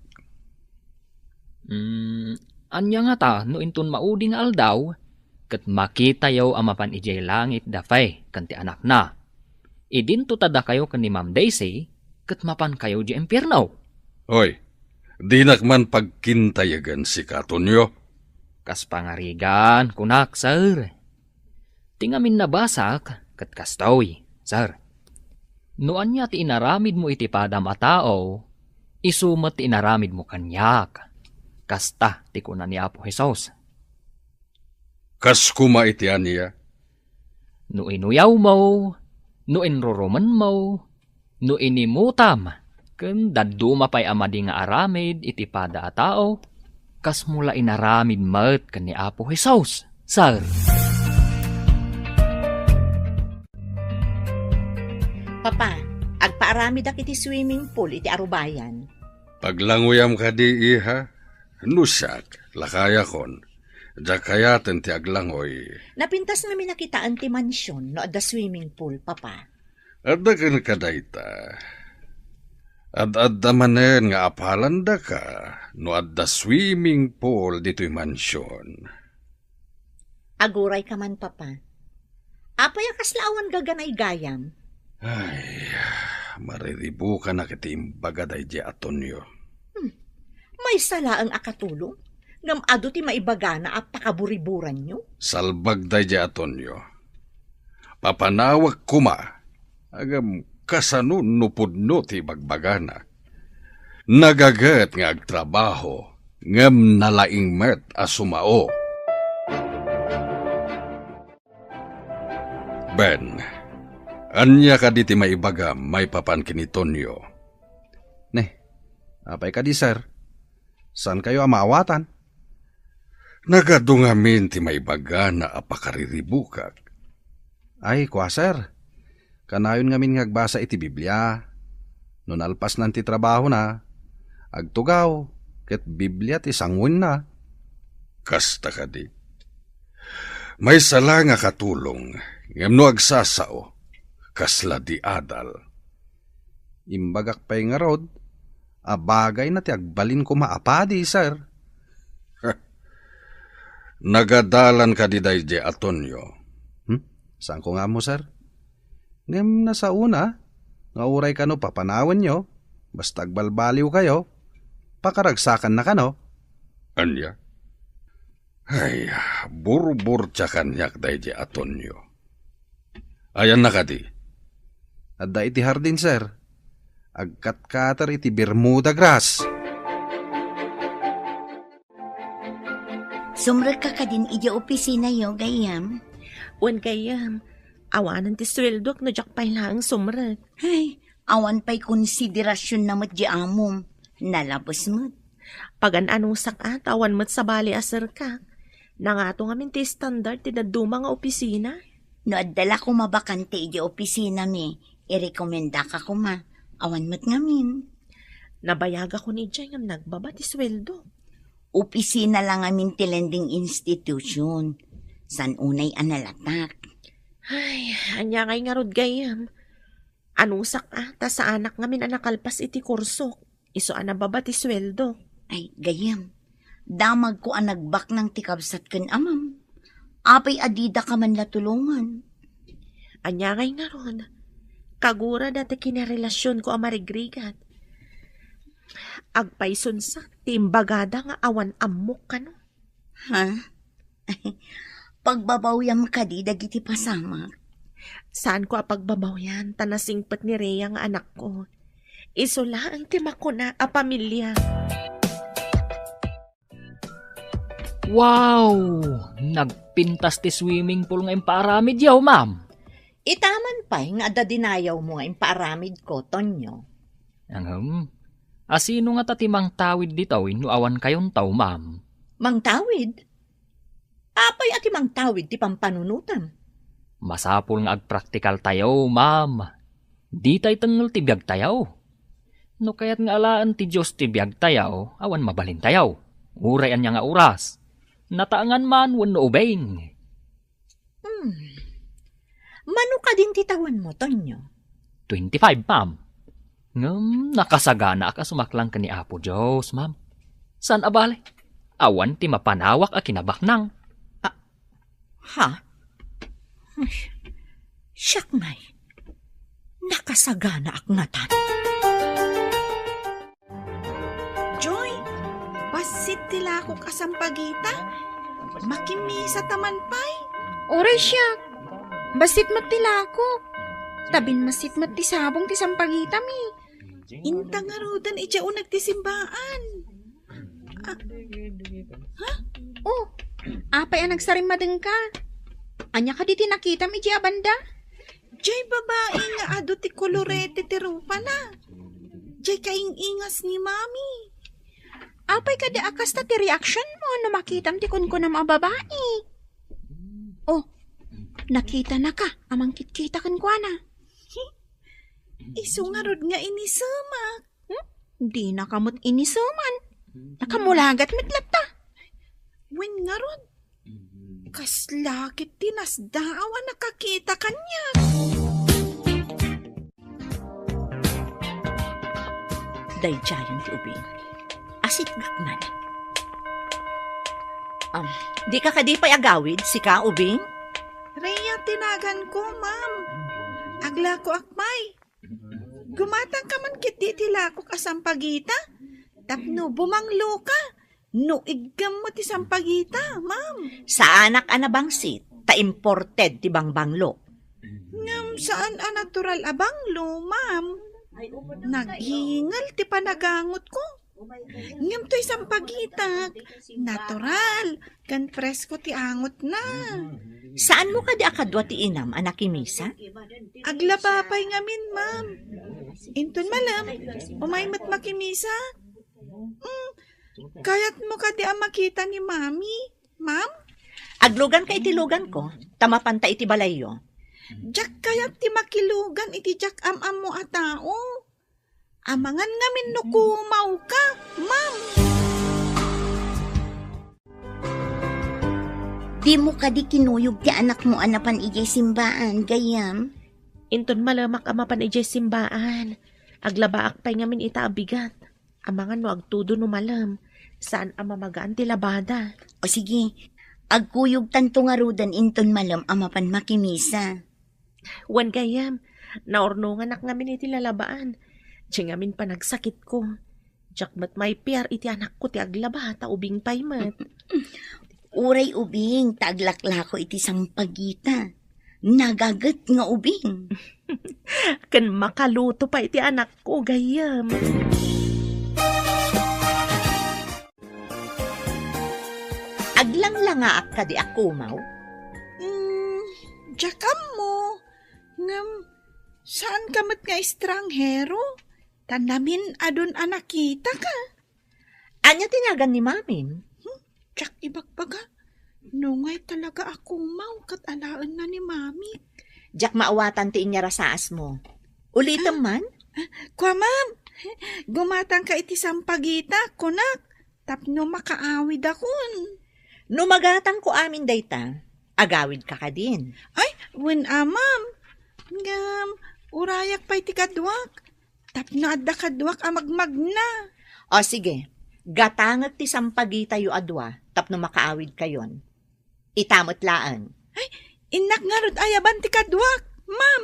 Mm, ania ngata no inton maudi nga aldaw, ket makitayo a mapan idiay langit da Faye ken ti anakna? Idinto ta dakayo ken ni Ma'am Daisy, ket mapankayo idiay impierno. Hoy, dinak man pagkintayagan sika, Tonyo. Kas pangarigan, kunak, sir. Ti ngamin nabasak, ket kastoy, sir. No ania ti inaramidmo iti padam a tao, isu met ti inaramidmo kaniak. Kasta ti kuna ni Apo Jesus. Kas koma iti ania? No inuyawmo, no inrurumenmo, no inimutam, ken dadduma pay a madi nga aramid iti pada a tao, kasmo la inaramid met ken ni Apo Jesus, sir. Papa, agpaaramidak iti swimming pool iti arubayan. Paglangoyam kadi, iha? No siak, lakayakon. Diak kayaten ti aglangoy. Napintas ngamin a kitaen ti mansion no adda swimming pool, Papa. Adda kenka dayta. Ad-adda manen nga apalandaka no adda swimming pool ditoy mansion. Agurayka man, Papa. Apay a kasla awan gaganaygayam? Ay, mariribukanak iti imbaga daydiay a Tonyo. Hmm. Maysa laeng a katulong, ngem adu ti maibagana a pakaburiburanyo. Salbag daydiay a Tonyo. Papanawek koma, ngem kasano no pudno ti ibagbagana? Nagaget nga agtrabaho, ngem nalaing met a sumao. Ben, ania kadi ti maibagam maipapan ken ni Tonyo? Ne, apay kadi, sir? Saankayo a maawatan? Nagadu ngamin ti maibagana a pakariribukak. Ay, kua, sir. Kanayon ngamin nga agbasa iti Biblia. No nalpasnan ti trabahona, agtugaw, ket Biblia ti sanguenna. Kasta kadi. Maysa la nga katulong, ngem no agsasao, kasla di adal. Imbagak pay ngarud a bagayna ti agbalin koma a padi, sir. Nagadalan kadi daydi a Tonyo? Hmm? Saanko nga ammo, sir? Ngem nasaona nga uray kano papanawenyo, basta agbalbaliwkayo, pakaragsakanna kano. Ania? Ay, burburtia kaniak daydi a Tonyo. Ayanna kadi? Adda iti hardin, sir. Agkatkater iti Bermuda grass. Sumrekka kadin idiay opisinayo, gayyem? Wen, gayyem. Awanen ti sueldok no diak pay laeng sumrek. Ay, awan pay konsiderasionna met di amom. Nalabes met. Pagan-anusak a, ta awan met sabali a serkak. Nangato ngamin ti standard ti dadduma nga opisina. No adda la koma bakante idiay opisinami, irekomendaka koma. Awan met ngamin. Nabayagakon idiay ngem nagbaba ti sueldo. Opisina la ngamin ti lending institution. Saan unay a nalatak? Ay, ania ngay ngarud, gayyem? Anusak a, ta saanak ngamin a nakalpas iti kursok. Isu a nababa ti sueldo. Ay, gayyem. Damagko a nagbaknang ti kabsat ken amam. Apay a didaka man la tulongan? Ania ngay ngarud? Kagura dati kinarelasionko a marigrigat. Agpaysunsak ti imbagada nga awan ammok kano. Ha? Pagbabawyam kadi dagiti pasamak? Saanko a pagbabawian, ta nasingpet ni Rhea nga anakko. Isu laeng ti makuna a pamilia. Wow! Nagpintas ti swimming pool nga impaaramidyo, ma'am. Itaman pay nga adda dinayawmo nga impaaramidko, Tonyo. Ngem, asino ngata ti mangtawid ditoy no awan kayonto, ma'am? Mangtawid? Apay a ti mangtawid ti pampanunotam? Masapul nga agpraktikaltayo, ma'am. Ditay tengngel ti biagtayo. No kayat nga alaen ti Dios ti biagtayo, awan mabalintayo. Uray ania nga oras. Nataengan man wenno ubing. Hmm. Mano kadin ti tawenmo, Tonyo? Twenty-five, ma'am. Ngem nakasaganaak a sumaklang ken ni Apo Dios, ma'am. Saan a bale, awan ti mapanawak a kinabaknang. Ah, ha? Ay, siak ngay. Nakasaganaak ngatan. Joy, bassit ti lakok a sampagita. Makimisa ta man pay. Uray siak. Bassit met ti lakok. Ta binmassit met ti sabong ti sampagitami. Inta ngaruden idiay uneg ti simbaan. Ah, ha? Oh, apay a nagsarimmadengka? Ania kadi ti nakitam idiay a banda? Jay babai nga adu ti kolorete ti rupana. Jay kaing-ingas ni Mami. Apay kadi a kasta ti reaction mo no makitam ti kunkunam a babai? Oh, nakitanaka a mangkitkita kenkuana. Isu ngarud nga inisemak. Hmm? Dinaka met iniseman. Nakamulagat met latta. Wen ngarud, kasla ket ti nasdaaw a nakakita kaniak. Daydiayen ti ubing. Asitgak man. Am, di ka kadi pay agawid, sika, ubing? Rhea ti naganko, ma'am. Aglakoak pay. Gumatangka man ketdi iti lakok a sampagita tapno bumangloka no iggammo ti sampagita, ma'am. Saanak a nabangsit, ta imported ti bangbanglo. Ngem saan a natural a banglo, ma'am. Naghingel ti panagangotko. Ngem toy sampagitak, natural, ken presko ti angotna. Saanmo kadi a kadua ti inam a nakimisa? Aglaba pay ngamin, ma'am. Inton malem, umay met makimisa. Mm, kayatmo kadi a makita ni Mami, ma'am? Agluganka iti luganko, ta mapanta iti balayyo. Diak kayat ti makilugan iti diak am-ammo a tao. Amangan ngamin no kumawka, ma'am. Dimo kadi kinuyog ti anakmo a napan idiay simbaan, gayyem? Inton malemak a mapan idiay simbaan, aglabaak pay ngamin ita a bigat. Amangan no agtudo no malem, saan a mamagaan ti labada. O sige, agkuyogtanto ngaruden inton malem a mapan makimisa. Wen gayyem, naurnonganak ngamin iti lalabaan. Diay ngamin panagsakitko. Diak met maipiar iti anakko ti aglaba, ta ubing pay met. Uray ubing, ta aglaklako iti sampagita. Nagaget nga ubing. Ken makaluto pay iti anakko, gayyem. Aglanglangaak kadi a kumaw? Mm, diak ammo. Ngem, saanka met nga estranghero? Ta namin-adun a nakitaka. Ania ti nagan ni Mamim? Hmm, diak ibagbaga. Nungay talaga a kumaw ket alaenna ni Mami. Diak maawatan ti inyarasaasmo. Ulitem man? Ah, kua, ma'am. Gumatangka iti sampagita, kunak, tapno makaawidakon. No magatangko amin dayta, agawidka kadin. Ay, wen a, ma'am. Ngem, urayak pay ti kaduak. Tapno adda kaduak a magmagna. O sige, gatangek ti sampagitayo a dua tapno makaawidkayon. Ita met laeng. Ay, innak ngarud ayaban ti kaduak, ma'am.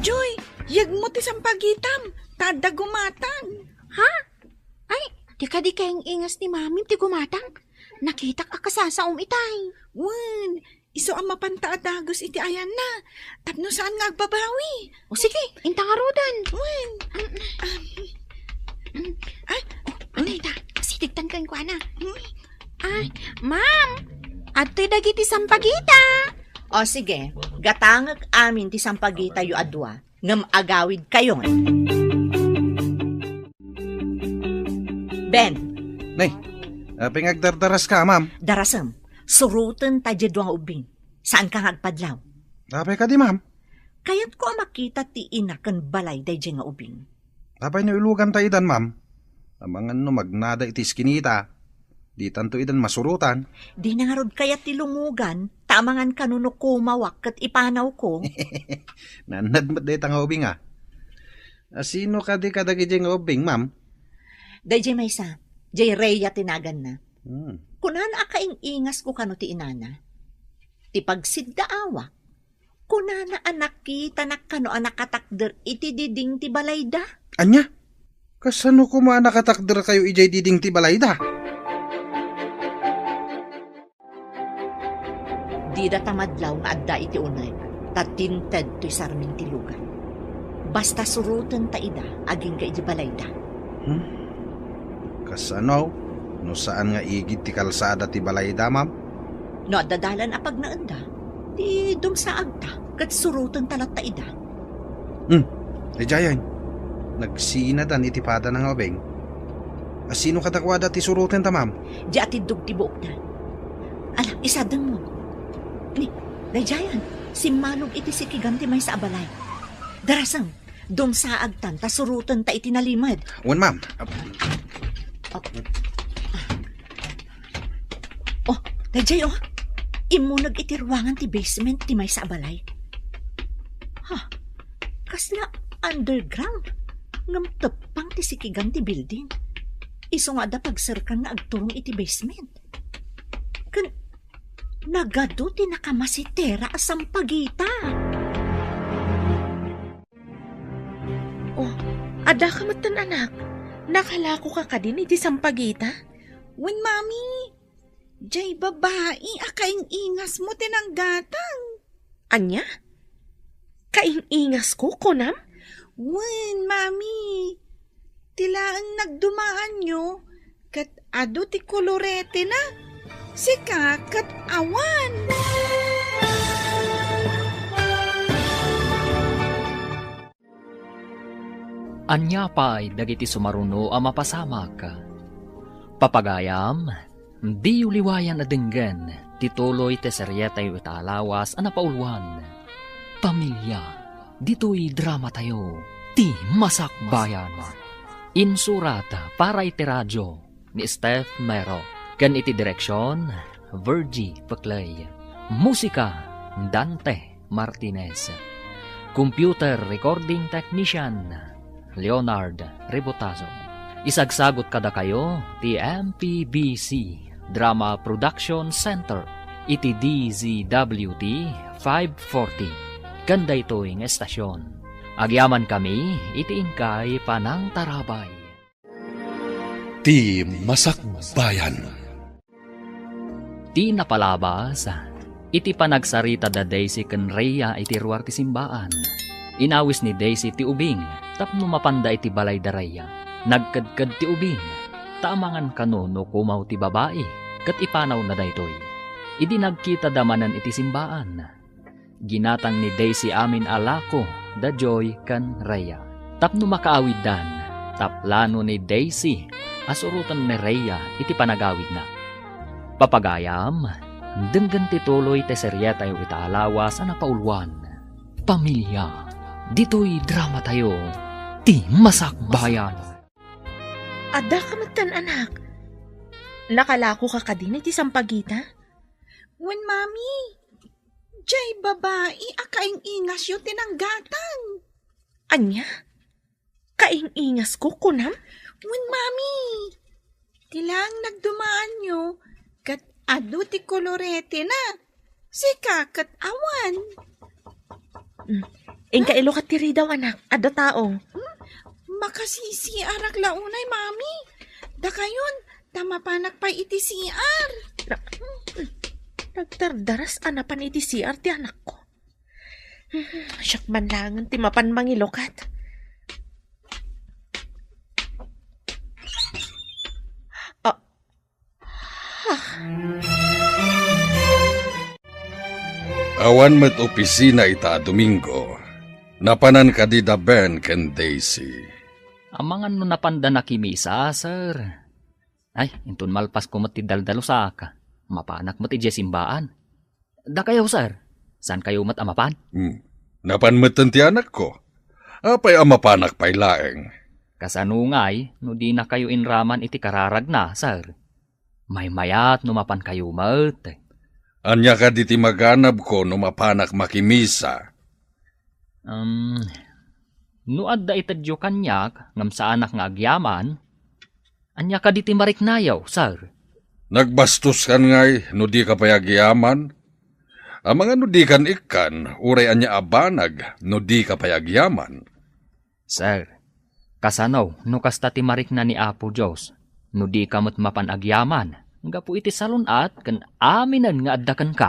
Joy, yegmo ti sampagitam, ta adda gumatang. Ha? Ay, di kadi kaing-ingas ni Mamim ti gumatang? Nakitak a kasasaom itay. Wen, isu a mapanta a dagus iti ayanna, tapno saan nga agbabawi. O sige, inta ngaruden. Wen. Mm, mm. Ay, oh, adda ita. Sidegtan kenkuana. Mm. Ay, ma'am, adtoy dagiti sampagita. O sige, gatangek amin ti sampagitayo a dua. Ngem agawidkayon. Ben. Nay, apay nga agdardaraska, ma'am? Darasem, suroten ta diay dua nga ubbing. Saanka nga agpadlaw? Apay kadi, ma'am? Kayatko a makita ti ina ken balay daydiay nga ubbing. Apay no iluganta idan, ma'am? Amangan no magnada iti iskinita. Ditanto idan masurotan. Dina ngarud kayat ti lumugan, ta amangan kano no kumawak ket ipanawko. Naannad met dayta nga ubing, a. A, sino kadi kadagiti nga ubing, ma'am? Daydiay maysa, diay Rhea ti naganna. Hmm. Kunana a kaing-ingasko kano ti inana. Ti pagsiddaawak, kunana a nakitanak kano a nakatakder iti diding ti balayda. Ania? Kasano koma a nakatakderkayo idiay diding ti balayda? Dida ta madlaw nga adda iti uneg, ta tinted toy sarming ti lugan. Basta suroten ta ida agingga iti balayda. Hmm? Kasano? No saan nga igid ti kalsada ti balayda, ma'am? No adda dalan a pagnaenda, di dumsaagta ket surotenta latta ida. Hmm, daydiayen. Nagsinadan iti padana nga ubing. A, sino kadakuada ti surotenta, ma'am? Di atiddog ti buokda. Ala, isadengmo. Ni, daydiayen, simmalog iti sikigan ti maysa a balay. Darasem, dumsaagtan ta surotenta iti nalimed. Wen, ma'am. Oh. Oh, daydiay, oh. Immuneg iti ruangan ti basement ti maysa a balay. Ha? Kasla underground? Ngem teppang ti sikigan ti building. Isu nga adda pagserkan nga agturong iti basement. Ken nagadu ti nakamasitera a sampagita. Oh, addaka metten, anak. Nakalakoka kadin iti sampagita? Wen, Mami. Diay babai a kaing-ingasmo ti nanggatang. Ania? Kaing-ingasko, kunam? Wen, Mami. Ti laeng nagdumaanyo, ket adu ti koloretena. Sika ket awan. Ania pay dagiti sumaruno a mapasamak? Papagayam, diyo liwayan a denggen ti tuloy ti serietayo ita a lawas a napauluan, Pamilya. Ditoy dramatayo, Ti Masakbayan. Insurat para iti radio ni Steph Mero, ken iti direksion, Virgie Peclay. Musika, Dante Martinez. Computer recording technician, Leonard Rebotazo. Isagsagot kadakayo ti M P B C Drama Production Center iti D Z W T five forty. Ken daytoy nga estasyon, agyamankami iti inkay panangtarabay. Ti Masakbayan. Ti napalabas, iti panagsarita da Daisy ken Rhea iti ruar ti simbaan. Inawis ni Daisy ti ubing tapno mapanda iti balay da Rhea. Nagkedked ti ubing, ta amangan kano no kumaw ti babai, ket ipanawna daytoy. Idi nagkita da manen iti simbaan, ginatang ni Daisy amin a lako da Joy ken Rhea tapno makaawiddan, ta plano ni Daisy a suroten ni Rhea iti panagawidna. Papagayam, denggen ti tuloy ti serietayo ita a lawas a napauluan, Pamilya. Ditoy dramatayo, Ti Masakbayan. Addaka metten, anak. Nakalakoka kadin iti sampagita? Wen, Mami. Jay babai a kaing-ingasyo ti nanggatang. Ania? Kaing-ingasko, kunam? Wen, Mami. Ti laeng nagdumaanyo, ket adu ti koloretena. Sika ket awan. Mm. Inka ilukat ti ridaw, anak. Adda tao. Hmm? Makasisiarak la unay, Mami. Dakayon, ta mapanak pay iti C R. Na-, nagdardaras a napan iti C R ti anakko. Siak man laengen ti mapan mangilukat. Ah. Ah. Awan met opisina ita a Domingo. Napanan kadi da Ben ken Daisy? Amangan no napanda nakimisa, sir. Ay, inton malpasko met ti daldalusak, mapanak met idiay simbaan. Dakayo, sir, saankayo met a mapan? Hmm. Napan metten ti anakko. Apay a mapanak pay laeng? Kasano ngay no dinakayo inraman iti kararagna, sir? Maymayat no mapankayo met. Ania kadi ti maganabko no mapanak makimisa? Um, no adda itedyo kaniak ngem saanak nga agyaman, ania kadi ti mariknayo, sir? Nagbastos kan ngay no dika pay agyaman? Amangan no dikan ikkan, uray ania a banag no dika pay agyaman? Sir, kasano no kasta ti marikna ni Apo Dios, no dika met mapan agyaman gapu iti salun-at ken aminen nga adda kenka?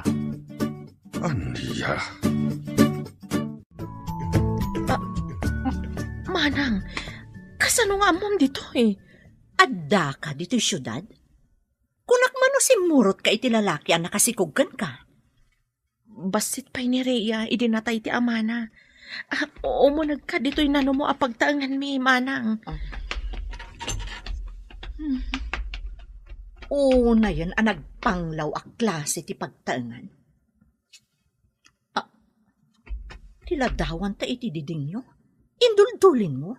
Ania? Ah, M-, Manang, kasano nga ammom ditoy? Addaka ditoy siudad? Kunak man no simmurotka iti lalaki a nakasikog kenka? Bassit pay ni Rhea idi natay ti amana. Ah, umunegka ditoy nanumo a pagtaenganmi, Manang. Ah. Hmm. Unayen a nagpanglaw a klase ti pagtaengan. Ah, ti ladawan ta iti didingyo? Induldulin mo?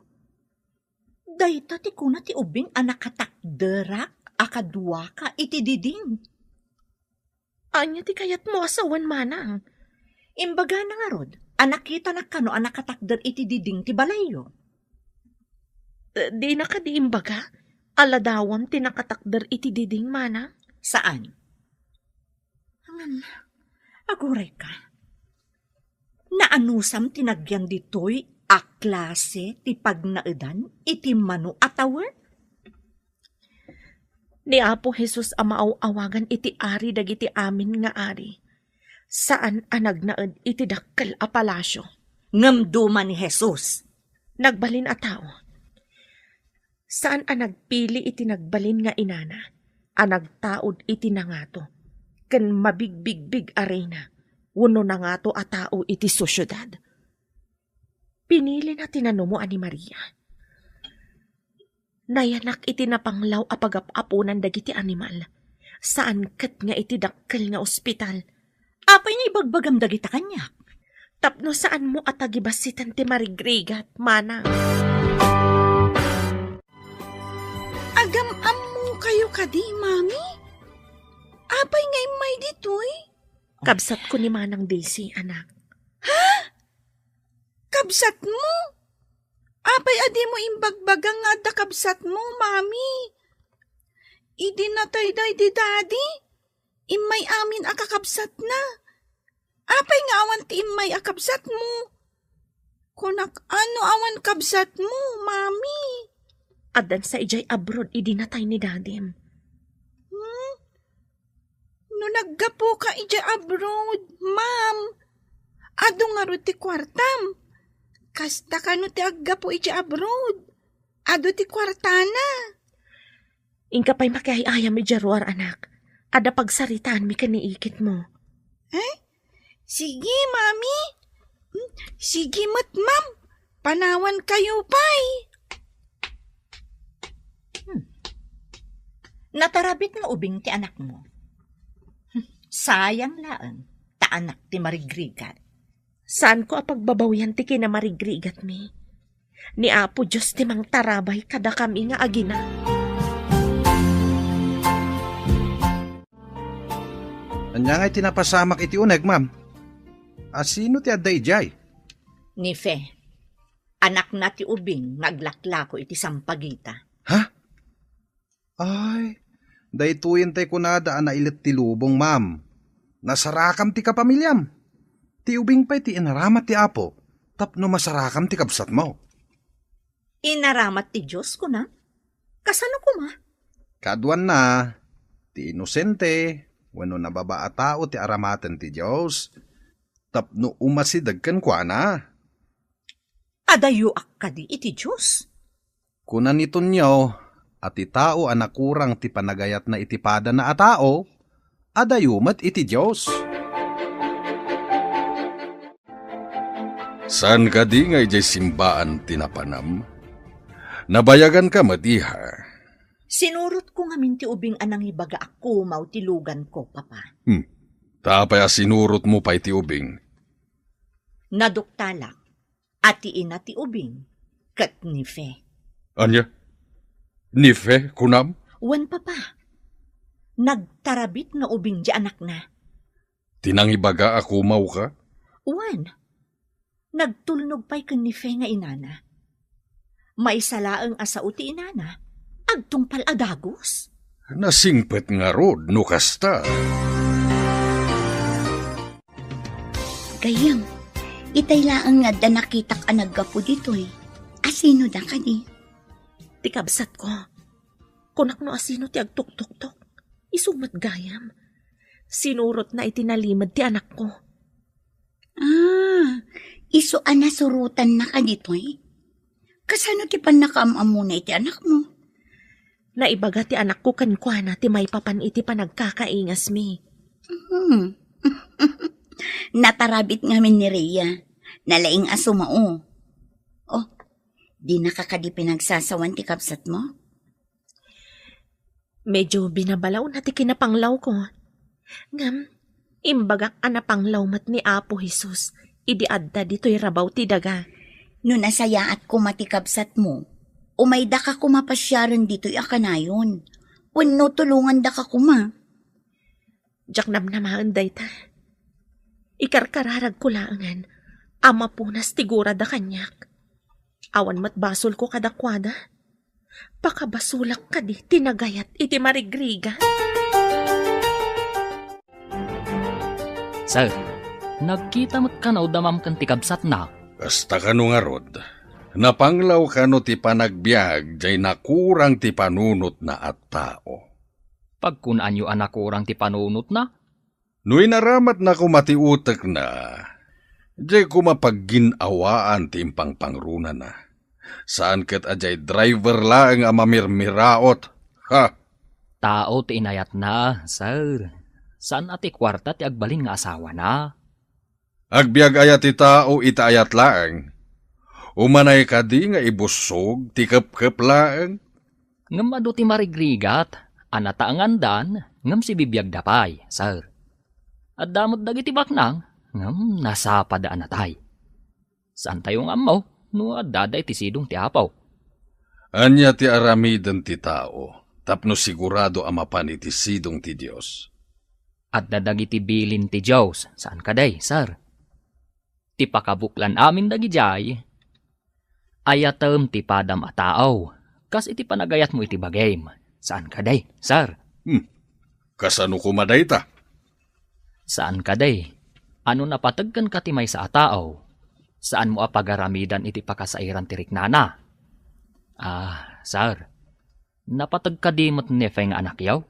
Dayta ti kuna ti ubing a nakatakderak a kaduaka iti diding. Ania ti kayatmo a sawen, Manang? Imbagana ngarud a nakitanak kano a nakatakder iti diding ti balayyo. Eh, dina kadi imbaga a ladawam ti nakatakder iti diding, Manang? Saan? Ngem, agurayka. Naanusam ti nagyan ditoy a klase ti pagnaedan iti mano a tawen? Ni Apo Jesus a maaw-awagan iti Ari dagiti amin nga ari, saan a nagnaed iti dakkel a palasio. Ngem duma ni Jesus. Nagbalin a tao. Saan a nagpili iti nagbalin nga inana a nagtaud iti nangato ken mabigbigbig a reyna wenno nangato a tao iti sosiedad. Pinilina ti nanumoan ni Maria. Nayanak iti napanglaw a pagap-aponan dagiti animal. Saan ket nga iti dakkel nga ospital. Apay nga ibagbagam dagita kaniak? Tapno saanmo a tagibassiten ti marigrigat, manang. Agam-ammokayo kadi, Mami? Apay nga immay ditoy? Kabsatko ni Manang Daisy, anak. Ha? Kabsatmo? Apay a dimo imbagbaga nga adda kabsatmo, Mami? Idi natay daydi Daddy, immay amin a kakabsatna. Apay nga awan ti immay a kabsatmo? Kunak, ano awan kabsatmo, Mami? Addan sa idiay abroad idi natay ni Dadim. Hmm? No naggapuka idiay abroad, ma'am, adu ngarud ti kuartam. Kasta kano ti aggapu idiay abroad? Adu ti kuartana. Inka pay makiay-ayam idiay ruar, anak. Adda pagsaritaanmi ken ni ikitmo. Eh? Sige, Mami. Hmm, sige met, ma'am. Panawankayo pay. Hmm. Natarabit nga ubing ti anakmo. Hmm. Sayang laeng, ta anak ti marigrigat. Saanko a pagbabawian ti kinamarigrigatmi. Ni Apo Dios ti mangtarabay kadakami nga agina. Ania ngay ti napasamak iti uneg, ma'am? A, sino ti adda idiay? Ni Fe. Anakna ti ubing nga aglaklako iti sampagita. Ha? Ay, daytoyen tay kunada a nailet ti lubong, ma'am. Nasarakam ti kapamiliam. Ti ubing pay ti inaramat ti Apo tapno masarakam ti kabsatmo. Inaramat ti Dios, kunam? Kasano koma? Kaduanna, ti inosente wenno nababa a tao ti aramaten ti Dios tapno umasideg kenkuana. Adayoak kadi iti Dios? Kuna ni Tonio a ti tao a nakurang ti panagayatna iti padana a tao, adayo met iti Dios. Saan kadi nga idiay simbaan ti napanam? Nabayaganka met, iha. Sinurotko ngamin ti ubing a nangibaga a kumaw ti luganko, Papa. Hmm. Ta apay a sinurotmo pay ti ubing? Naduktalak a ti ina ti ubing ket ni Fe. Ania? Ni Fe, kunam? Wen, Papa. Nagtarabit nga ubing ti anakna. Ti nangibaga a kumawka? Wen. Nagtulnog pay ken ni Fe nga inana. Maysa laeng a sao ti inana, agtungpal a dagus. Nasingpet ngarud no kasta. Gayyem, itay laeng nga adda nakitak a naggapu ditoy. Asino da kadi? Ti kabsatko. Kunak no asino ti agtuktuktok. Isu met gayam. Sinurotna iti nalimed ti anakko. Ah, isu a nasurotanna kaditoy? Kasano ti pannakaam-ammona iti anakmo? Naibaga ti anakko kenkuana ti maipapan iti panagkakaingasmi. Hmm. Natarabit ngamin ni Rhea. Nalaing a sumao. Oh, dinaka kadi pinagsasawan ti kabsatmo? Medyo binabalawna ti kinapanglawko. Ngem, imbagak a napanglaw met ni Apo Jesus idi adda ditoy rabaw ti daga. No nasayaat koma ti kabsatmo, umaydaka koma pasiaren ditoy a kanayon, wenno tulongandaka koma. Diak namnamaen dayta. Ikarkararagko laengen a mapunas ti gurada kaniak. Awan met basolko kadakuada. Pakabasolak kadi ti nagayat iti marigrigat? Sir, nagkita met kano da ma'am ken ti kabsatna? Kasta kano ngarud, napanglaw kano ti panagbiag jay nakurang ti panunotna a tao? Pagkunaanyo a nakurang ti panunotna? No inaramatna koma ti utekna, Diay koma paggin-awaan ti impangpangrunana. Saan ket a diay driver laeng a mamirmiraot. Ha! Tao ti inayatna, sir. Saan a ti kuarta ti agbalin nga asawana. Agbiag aya ti tao iti ayat laeng? Umanay kadi nga ibussog ti kepkep laeng? Ngem adu ti marigrigat a nataengandan ngem sibibiagda pay, sir. Adda met dagiti baknang ngem nasapada a natay. Saantayo nga ammo no adda dayta sidong ti Apo. Ania ti aramiden ti tao tapno sigurado a mapan iti sidong ti Dios? Adda dagiti bilin ti Dios, saan kadi, sir? Ti pakabuklan amin dagidiay, ayatem ti padam a tao, kas iti panagayatmo iti bagim, saan kadi, sir? Hmm. Kasano koma dayta? Saan kadi, a no napateg kenka ti maysa a tao, saanmo a pagaramidan iti pakasairan ti riknana? Ah, sir, napateg kadi met ni Fe nga anakyo?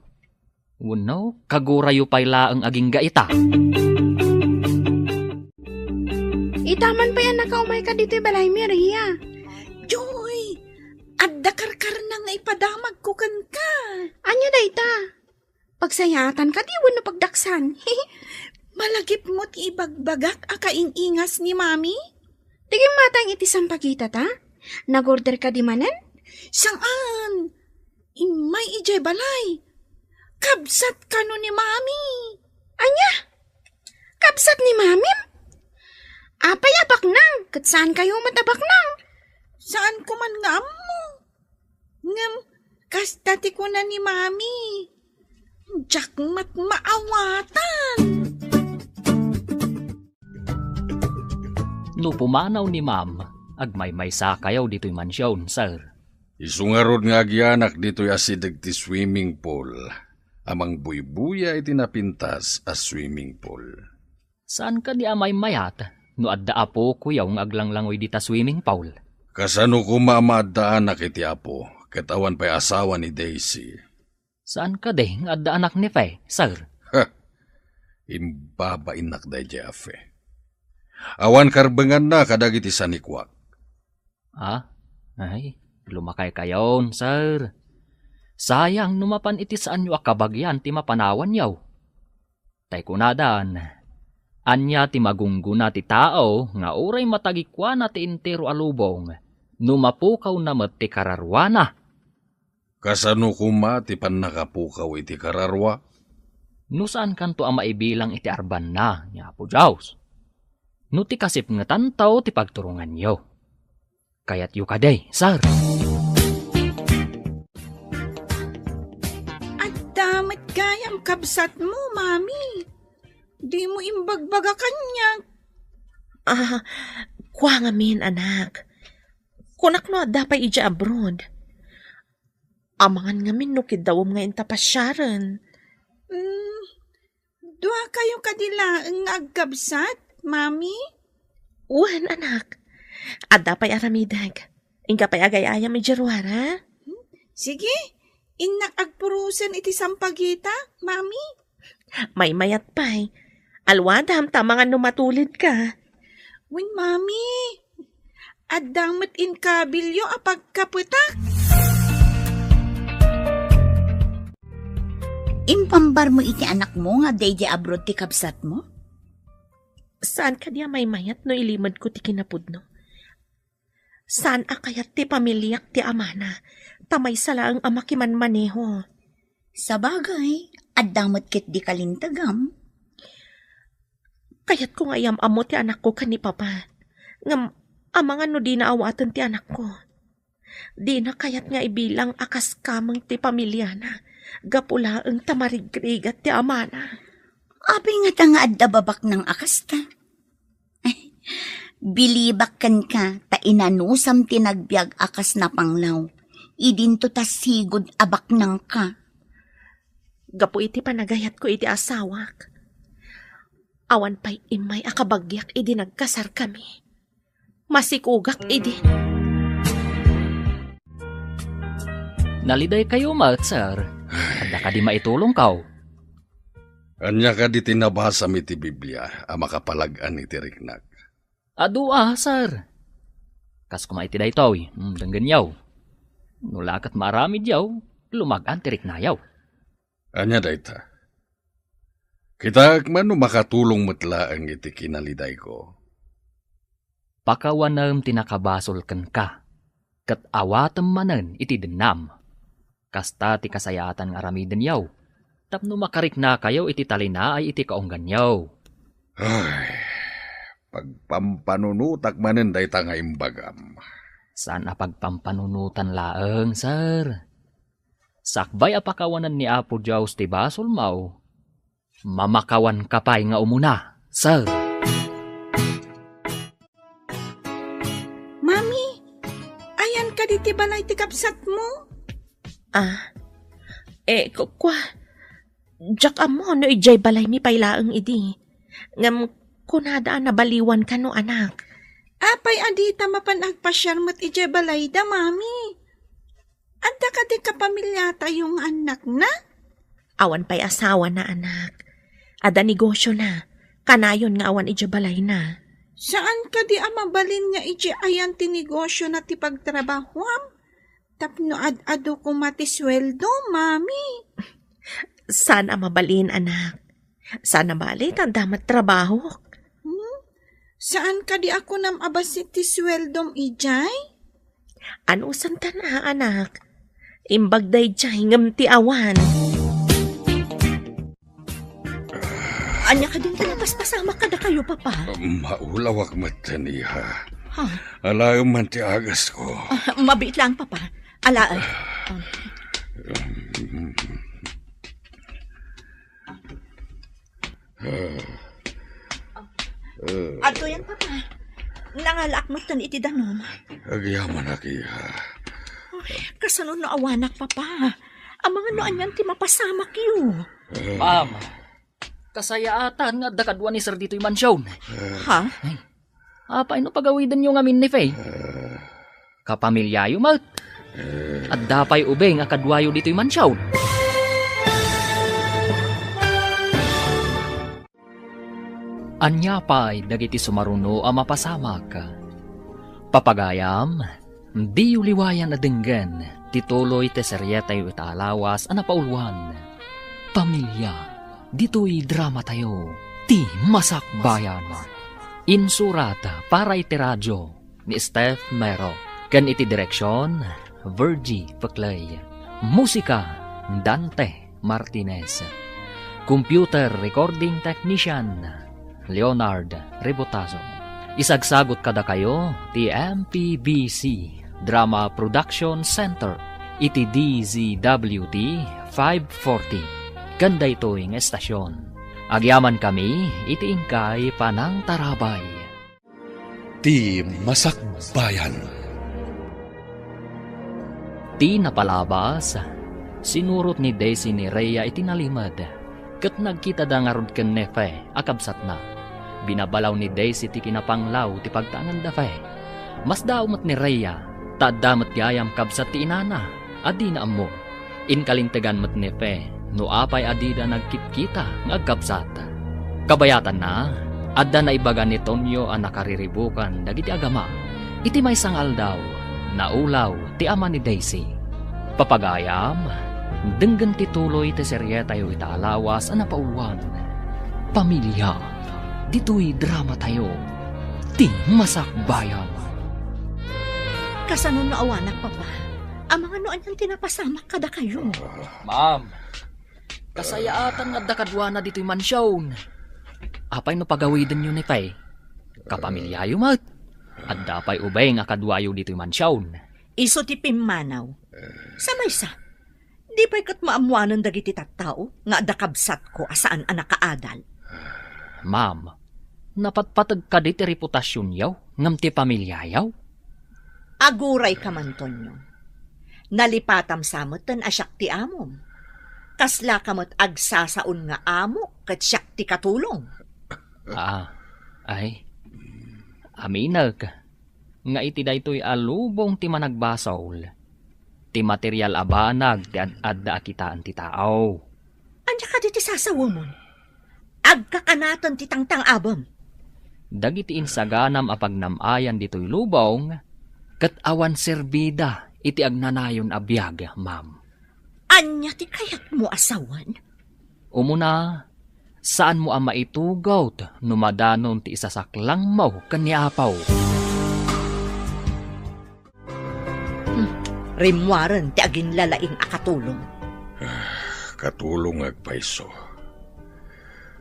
Wenno, kagurayo pay laeng agingga ita? Ita man pay a nakaumay ka ditoy balay, Maria. Joy, adda karkarna nga ipadamagko kenka. Ania dayta? Pagsayaatan kadi wenno pagdaksan? Malagipmo ti ibagbagak a kaing-ingas ni Mami? Ti gimmatang iti sampagita ta? Nag-order kadi manen? Saan? Immay idiay balay. Kabsat kano ni Mami? Ania? Kabsat ni Mamim? Apay a baknang? Ket saankayo met a baknang? Saanko man nga ammo. Ngem, kasta ti kuna ni Mami. Diak met maawatan. No pumanaw ni Ma'am, agmaymaysakayo ditoy mansion, sir. Isu ngarud nga agianak ditoy asideg ti swimming pool, a mangbuybuya iti napintas a swimming pool. Saan kadi a maymayat no adda apokoyo nga aglanglangoy dita swimming pool? Kasano koma a maaddaanak iti apo, ket awan pay asawa ni Daisy? Saan kadi nga adda anak ni Fe, sir? Ha! Imbabainnak daydiay a Fe. Awan karbenganna kadagiti sanikuak. Ah, ay, lumakaykayon, sir. Sayang no mapan iti saanyo a kabagian ti mapanawanyo. Tay kunadan, ania ti magunggona ti tao nga uray matagikuana ti entero a lubong no mapukawna met ti kararuana? Kasano koma ti pannakapukaw iti kararua? No saankanto a maibilang iti arbanna ni Apo Dios, no ti kasipngetanto ti pagturonganyo. Kayatyo kadi, sir? Adda met gayam kabsatmo, Mami. Dimo imbagbaga kaniak. Ah, kua ngamin, anak. Kunak no adda pay idiay abroad. Amangan ngamin no kiddawem nga inta pasiaren. Mm, duakayo kadi laeng nga agkabsat, Mami? Wen, anak. Adda pay aramidek. Inka pay agay-ayam idiay ruara? Sige, innak agpurosen iti sampagita, Mami. Maymayat pay. Alwadam ta amangan no matulidka. Wen, Mami. Adda met inkabilyo a pagkapetak. Impambarmo iti anakmo nga adda idiay abroad ti kabsatmo? Saan kadi a maymayat no ilimedko ti kinapudno? Saan a kayat ti pamiliak ti amana, ta maysa laeng a makimanmaneho. Sabagay, adda met ketdi kalintegam. Kayatko nga iyam-ammo ti anakko ken ni Papa. Ngem amangan no dina awaten ti anakko. Dina kayat nga ibilang a kas kameng ti pamiliana, gapu laeng ta marigrigat ti amana. Apay ngata nga adda babaknang a kasta? Bilibak kenka ta inanusam ti nagbiag a kas napanglaw. Idinto ta sigud a baknangka. Gapu iti panagayatko iti asawak, awan pay immay a kabagiak idi nagkasarkami. Masikogak idi. Nalidaykayo met, sir. Adda kadi maitulongko? Ania kadi ti nabasam iti Biblia a makapalag-an iti riknak? Adu a, sir. Kas koma iti daytoy, mm, denggenyaw. No la ket maaramidyaw, lumag-an ti riknayaw. Ania dayta? Kitaek man no makatulong met laeng iti kinalidayko. Pakawanem ti nakabasol kenka, ket awatem manen iti dennam. Kasta ti kasayaatan nga aramidenyo, tapno makariknakayo iti talinaay iti kaungganyo. Ay, pagpampanunotak manen dayta nga imbagam. Saan a pagpampanunotan laeng, sir. Sakbay a pakawanen ni Apo Dios ti basolmo, mamakawanka pay nga umuna, sir. Mami, ayan kadi ti balay ti kabsatmo? Ah, eh, ku-, kua, diak ammo no idiay balaymi pay laeng idi. Ngem kunada a nabaliwan kano, anak. Apay a dita mapan agpasiar met idiay balayda, Mami? Adda kadi kapamiliatayo nga annakna? Awan pay asawana, anak. Adda negosiona. Kanayon nga awan idiay balayna. Saan kadi a mabalin nga idiay ayan ti negosiona ti pagtrabahuam? Tapno ad-adu koma ti sueldo, Mami. Saan a mabalin, anak. Saan a bali ta adda met trabahok. Hmm? Saan kadi a kunam a bassit ti sueldom idiay? Anusantan a, anak. Imbag daydiay ngem ti awan. Ania kadin ta napaspasamak kadakayo, Papa? Maulawak metten, iha. Ha? Alaem man ti agasko. Ah, mabiit laeng, Papa. Alaem. Ah. Adtoyen, Papa. Nangalaak metten iti danum. Agyamanak, iha. Ay, kasano no awanak, Papa? Amangan no anian ti mapasamakyo. Ma'am, kasayaatan nga adda kadua ni Sir ditoy mansion. Ha? Ay, apay no pagawidenyo ngamin ni Faye? Kapamiliayo met. Adda pay ubing a kaduayo ditoy mansion. Ania pay dagiti sumaruno a mapasamak? Papagayam, diyo liwayan a denggen ti tuloy ti serietayo ita a lawas a napauluan, Pamilia, ditoy dramatayo, Ti Masakbayan. Insurat para iti radio ni Steph Mero, ken iti direksion, Virgie Peclay. Musika, Dante Martinez. Computer recording technician, Leonard Rebotazo. Isagsagot kadakayo ti M P B C Drama Production Center iti D Z W T five forty, ken daytoy nga estasion. Agyamankami iti inkay panangtarabay. Ti Masakbayan. Ti napalabas, sinurot ni Daisy ni Rhea iti nalimed, ket nagkitada ngarud ken Nefe a kabsatna. Binabalaw ni Daisy ti kinapanglaw ti pagtaenganda Fe. Masdaaw met ni Rhea, ta adda met gayam kabsat ti inana a dina ammo. Inkalintegan met ni Fe no apay a dida nagkitkita nga agkabsat. Kabayatanna, adda naibaga ni Tonyo a nakariribukan dagiti agama. Iti maysa nga aldaw, naulaw ti ama ni Daisy. Papagayam, denggen ti tuloy ti serietayo ita a lawas a napauluan, Pamilia, ditoy dramatayo, Ti Masakbayan. Kasano no awanak, Papa? Amangan no anian ti napasamak kadakayo. Ma'am, kasayaatan nga adda kaduana ditoy mansion. Apay no pagawidenyo ni Fe? Kapamiliayo met. Adda pay ubing a kaduayo ditoy mansion. Isu ti pimmanaw. Sa maysa, di pay ket maammoanen dagiti tattao nga adda kabsatko a saan a nakaadal. Ma'am, napatpateg kadi ti reputasionyo ngem ti pamiliayo? Agurayka man, Tonyo. Nalipatam sa metten a siak ti amom. Kaslaka met agsasaon nga amo ket siak ti katulong. Ah, ay. Aminek nga iti daytoy a lubong ti managbasol, ti material a banag ti ad-adda a kitaen ti tao. Ania kadi ti sasawemon? Agkakanaten ti tangtang-abem. Dagiti insaganam a pagnam-ayan ditoy lubong, ket awan serbida iti agnanayon a biag, ma'am. Ania ti kayatmo a sawen? Umuna, saanmo a maitugot no madanon ti isasaklangmo ken ni Apo. Hmm, rimmuaren ti aginlalaing a katulong. Ah, katulong nga agpayso.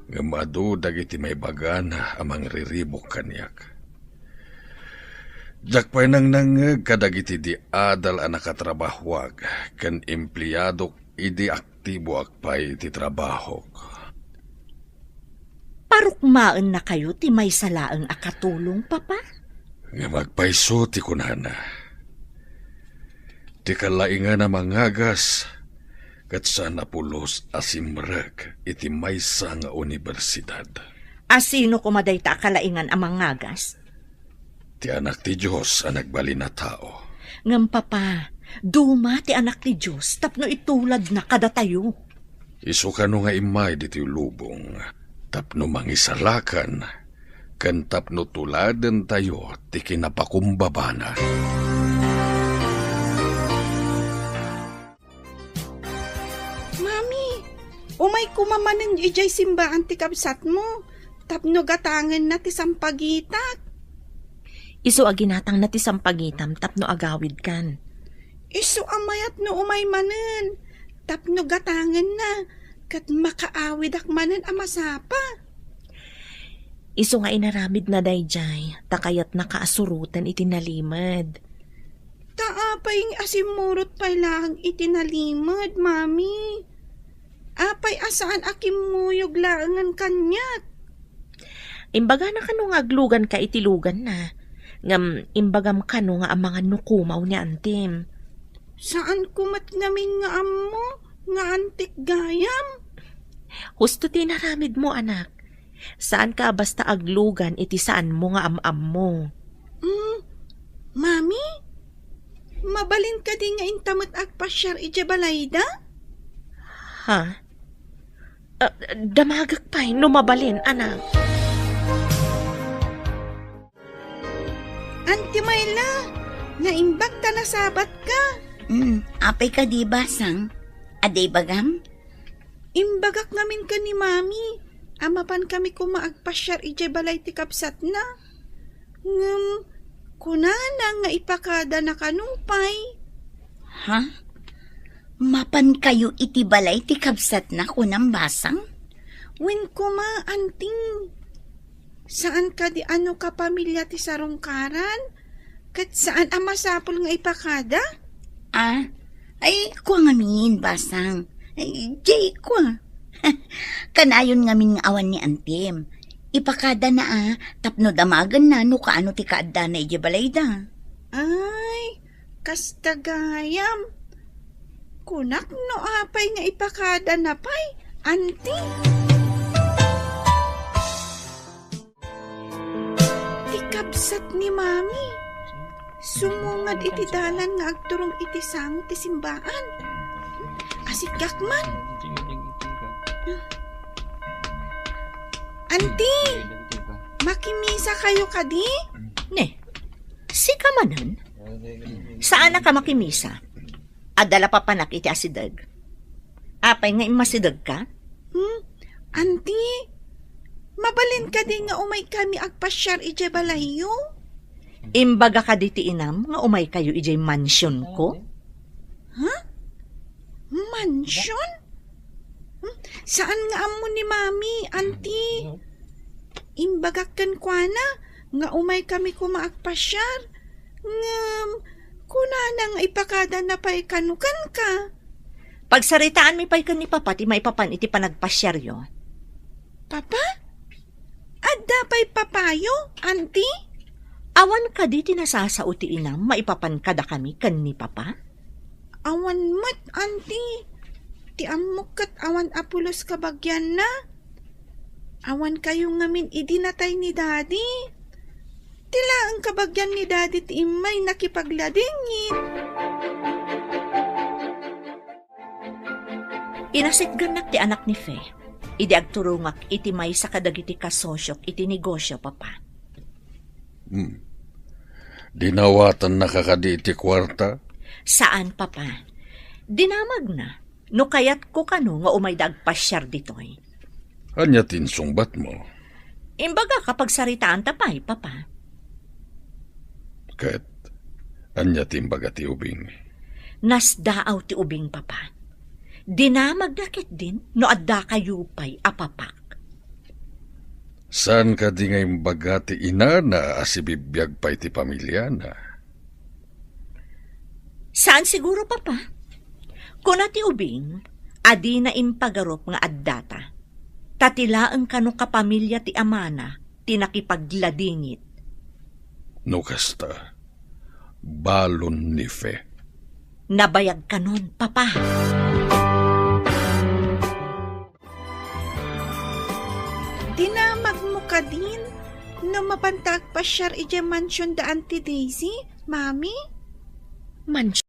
Ngem adu dagiti maibagana a mangriribuk kaniak. Diak pay nangnangngeg kadagiti di adal a nakatrabahuak ken empleadok idi aktiboak pay iti trabahok. Parukmaennakayo ti maysa laeng a katulong, Papa? Ngem agpayso ti kunana. Ti kalaingan a mangagas ket saan a pulos a simrek iti maysa nga universidad. A sino koma dayta a kalaingan a mangagas? Ti Anak ti Dios a nagbalin a tao. Ngem, Papa, duma ti Anak ti Dios tapno ituladna kadatayo. Isu kano nga immay ditoy lubong tapno mangisalakan ken tapno tuladentayo ti kinapakumbabana. Mami, umay koma manen idiay simbaan ti kabsatmo tapno gatangenna ti sampagitak. Isu a ginatangna ti sampagitam tapno agawidkan. Isu a mayat no umay manen tapno gatangenna ket makaawidak manen a masapa. Isu nga inaramidna daydiay, ta kayatnaka a suroten iti nalimed. Ta apay nga asimmurot pay laeng iti nalimed, Mami? Apay a saan a kimmuyog laengen kaniak? Imbagana kano nga agluganka iti luganna, ngem imbagam kano nga amangan no kumaw ni antim. Saanko met ngamin nga ammo nga antik gayam. Husto ti inaramidmo, anak. Saanka a basta aglugan iti saanmo nga am-ammo. Mm, Mami, mabalin kadi nga inta met agpasiar idiay balayda? Ha? Ah, damagek pay no mabalin, anak. Anti Mayla, naimbag ta nasabatka. Mm, apay kadi, Basang? Adda ibagam? Imbagak ngamin ken ni Mami a mapankami koma agpasiar idiay balay ti kabsatna. Ngem kunana nga ipakadana kano pay. Ha? Mapankayo iti balay ti kabsatna, kunam, Basang? Wen koma, Anting. Saan kadi a no kapamilya ti sarungkaran? Ket saan a masapul nga ipakada? Ah, ay, kua ngamin, Basang. Ay, jay kua. Kanayon ngamin nga awan ni Antim. Ipakadana a, tapno damagenna no kaano ti kaaddana idiay balayda. Ay, kasta gayam. Kunak no apay nga ipakadana pay, Anti. Ti kabsat ni Mami, sumungad iti dalan nga agturong iti sango ti simbaan. Asigak man. Anti, makimisa kayo kadi? Ne, sika manen? Saanak a makimisa? Adda la papanak iti asideg. Apay nga immasidegka? Hmm? Anti, mabalin kadi nga umay kami agpasiar idiay balayyo? Imbaga kadi ti inam nga umay kayo idiay mansionko? Ha? Mansion? Hmm? Saan nga ammo ni Mami, Anti? Imbagak kenkuana nga umay kami koma agpasiar. Ngem, kunana nga ipakadana pay kano kenka. Pagsaritaanmi pay ken ni Papa ti maipapan iti panagpasiaryo. Papa? Adda pay papayo, Anti? Awan kadi ti nasasao ti inam maipapan kadakami ken ni Papa? Awan met, Anti. Ti ammok ket awan a pulos kabagianna. Awan kayo ngamin idi natay ni Daddy. Ti laeng kabagian ni Daddy ti immay nakipagladingit. Inasitgannak ti anak ni Fe idi agturongak iti maysa kadagiti kasosyok iti negosio, Papa. Hmm. Dinawatannaka kadi iti kuarta? Saan, Papa. Dinamagna. No kayatko kano nga umayda agpasiar ditoy. Ania ti insungbatmo? Imbagak a pagsaritaanta pay, Papa. Ket ania ti imbaga ti ubing? Nasdaaw ti ubing, Papa. Dinamagna ketdin no addakayo pay a papak. Saan kadi nga imbaga ti inana a sibibiag pay ti pamiliana? Saan siguro, Papa. Kuna ti ubing, a dina impagarup nga addata. Ta ti laeng kano kapamilya ti amana ti nakipagladingit. No kasta, balon ni Fe. Nabayag kanon, Papa. Dinamagmo kadin no mapanta agpasiar idiay mansion da Auntie Daisy, Mami? Mansion?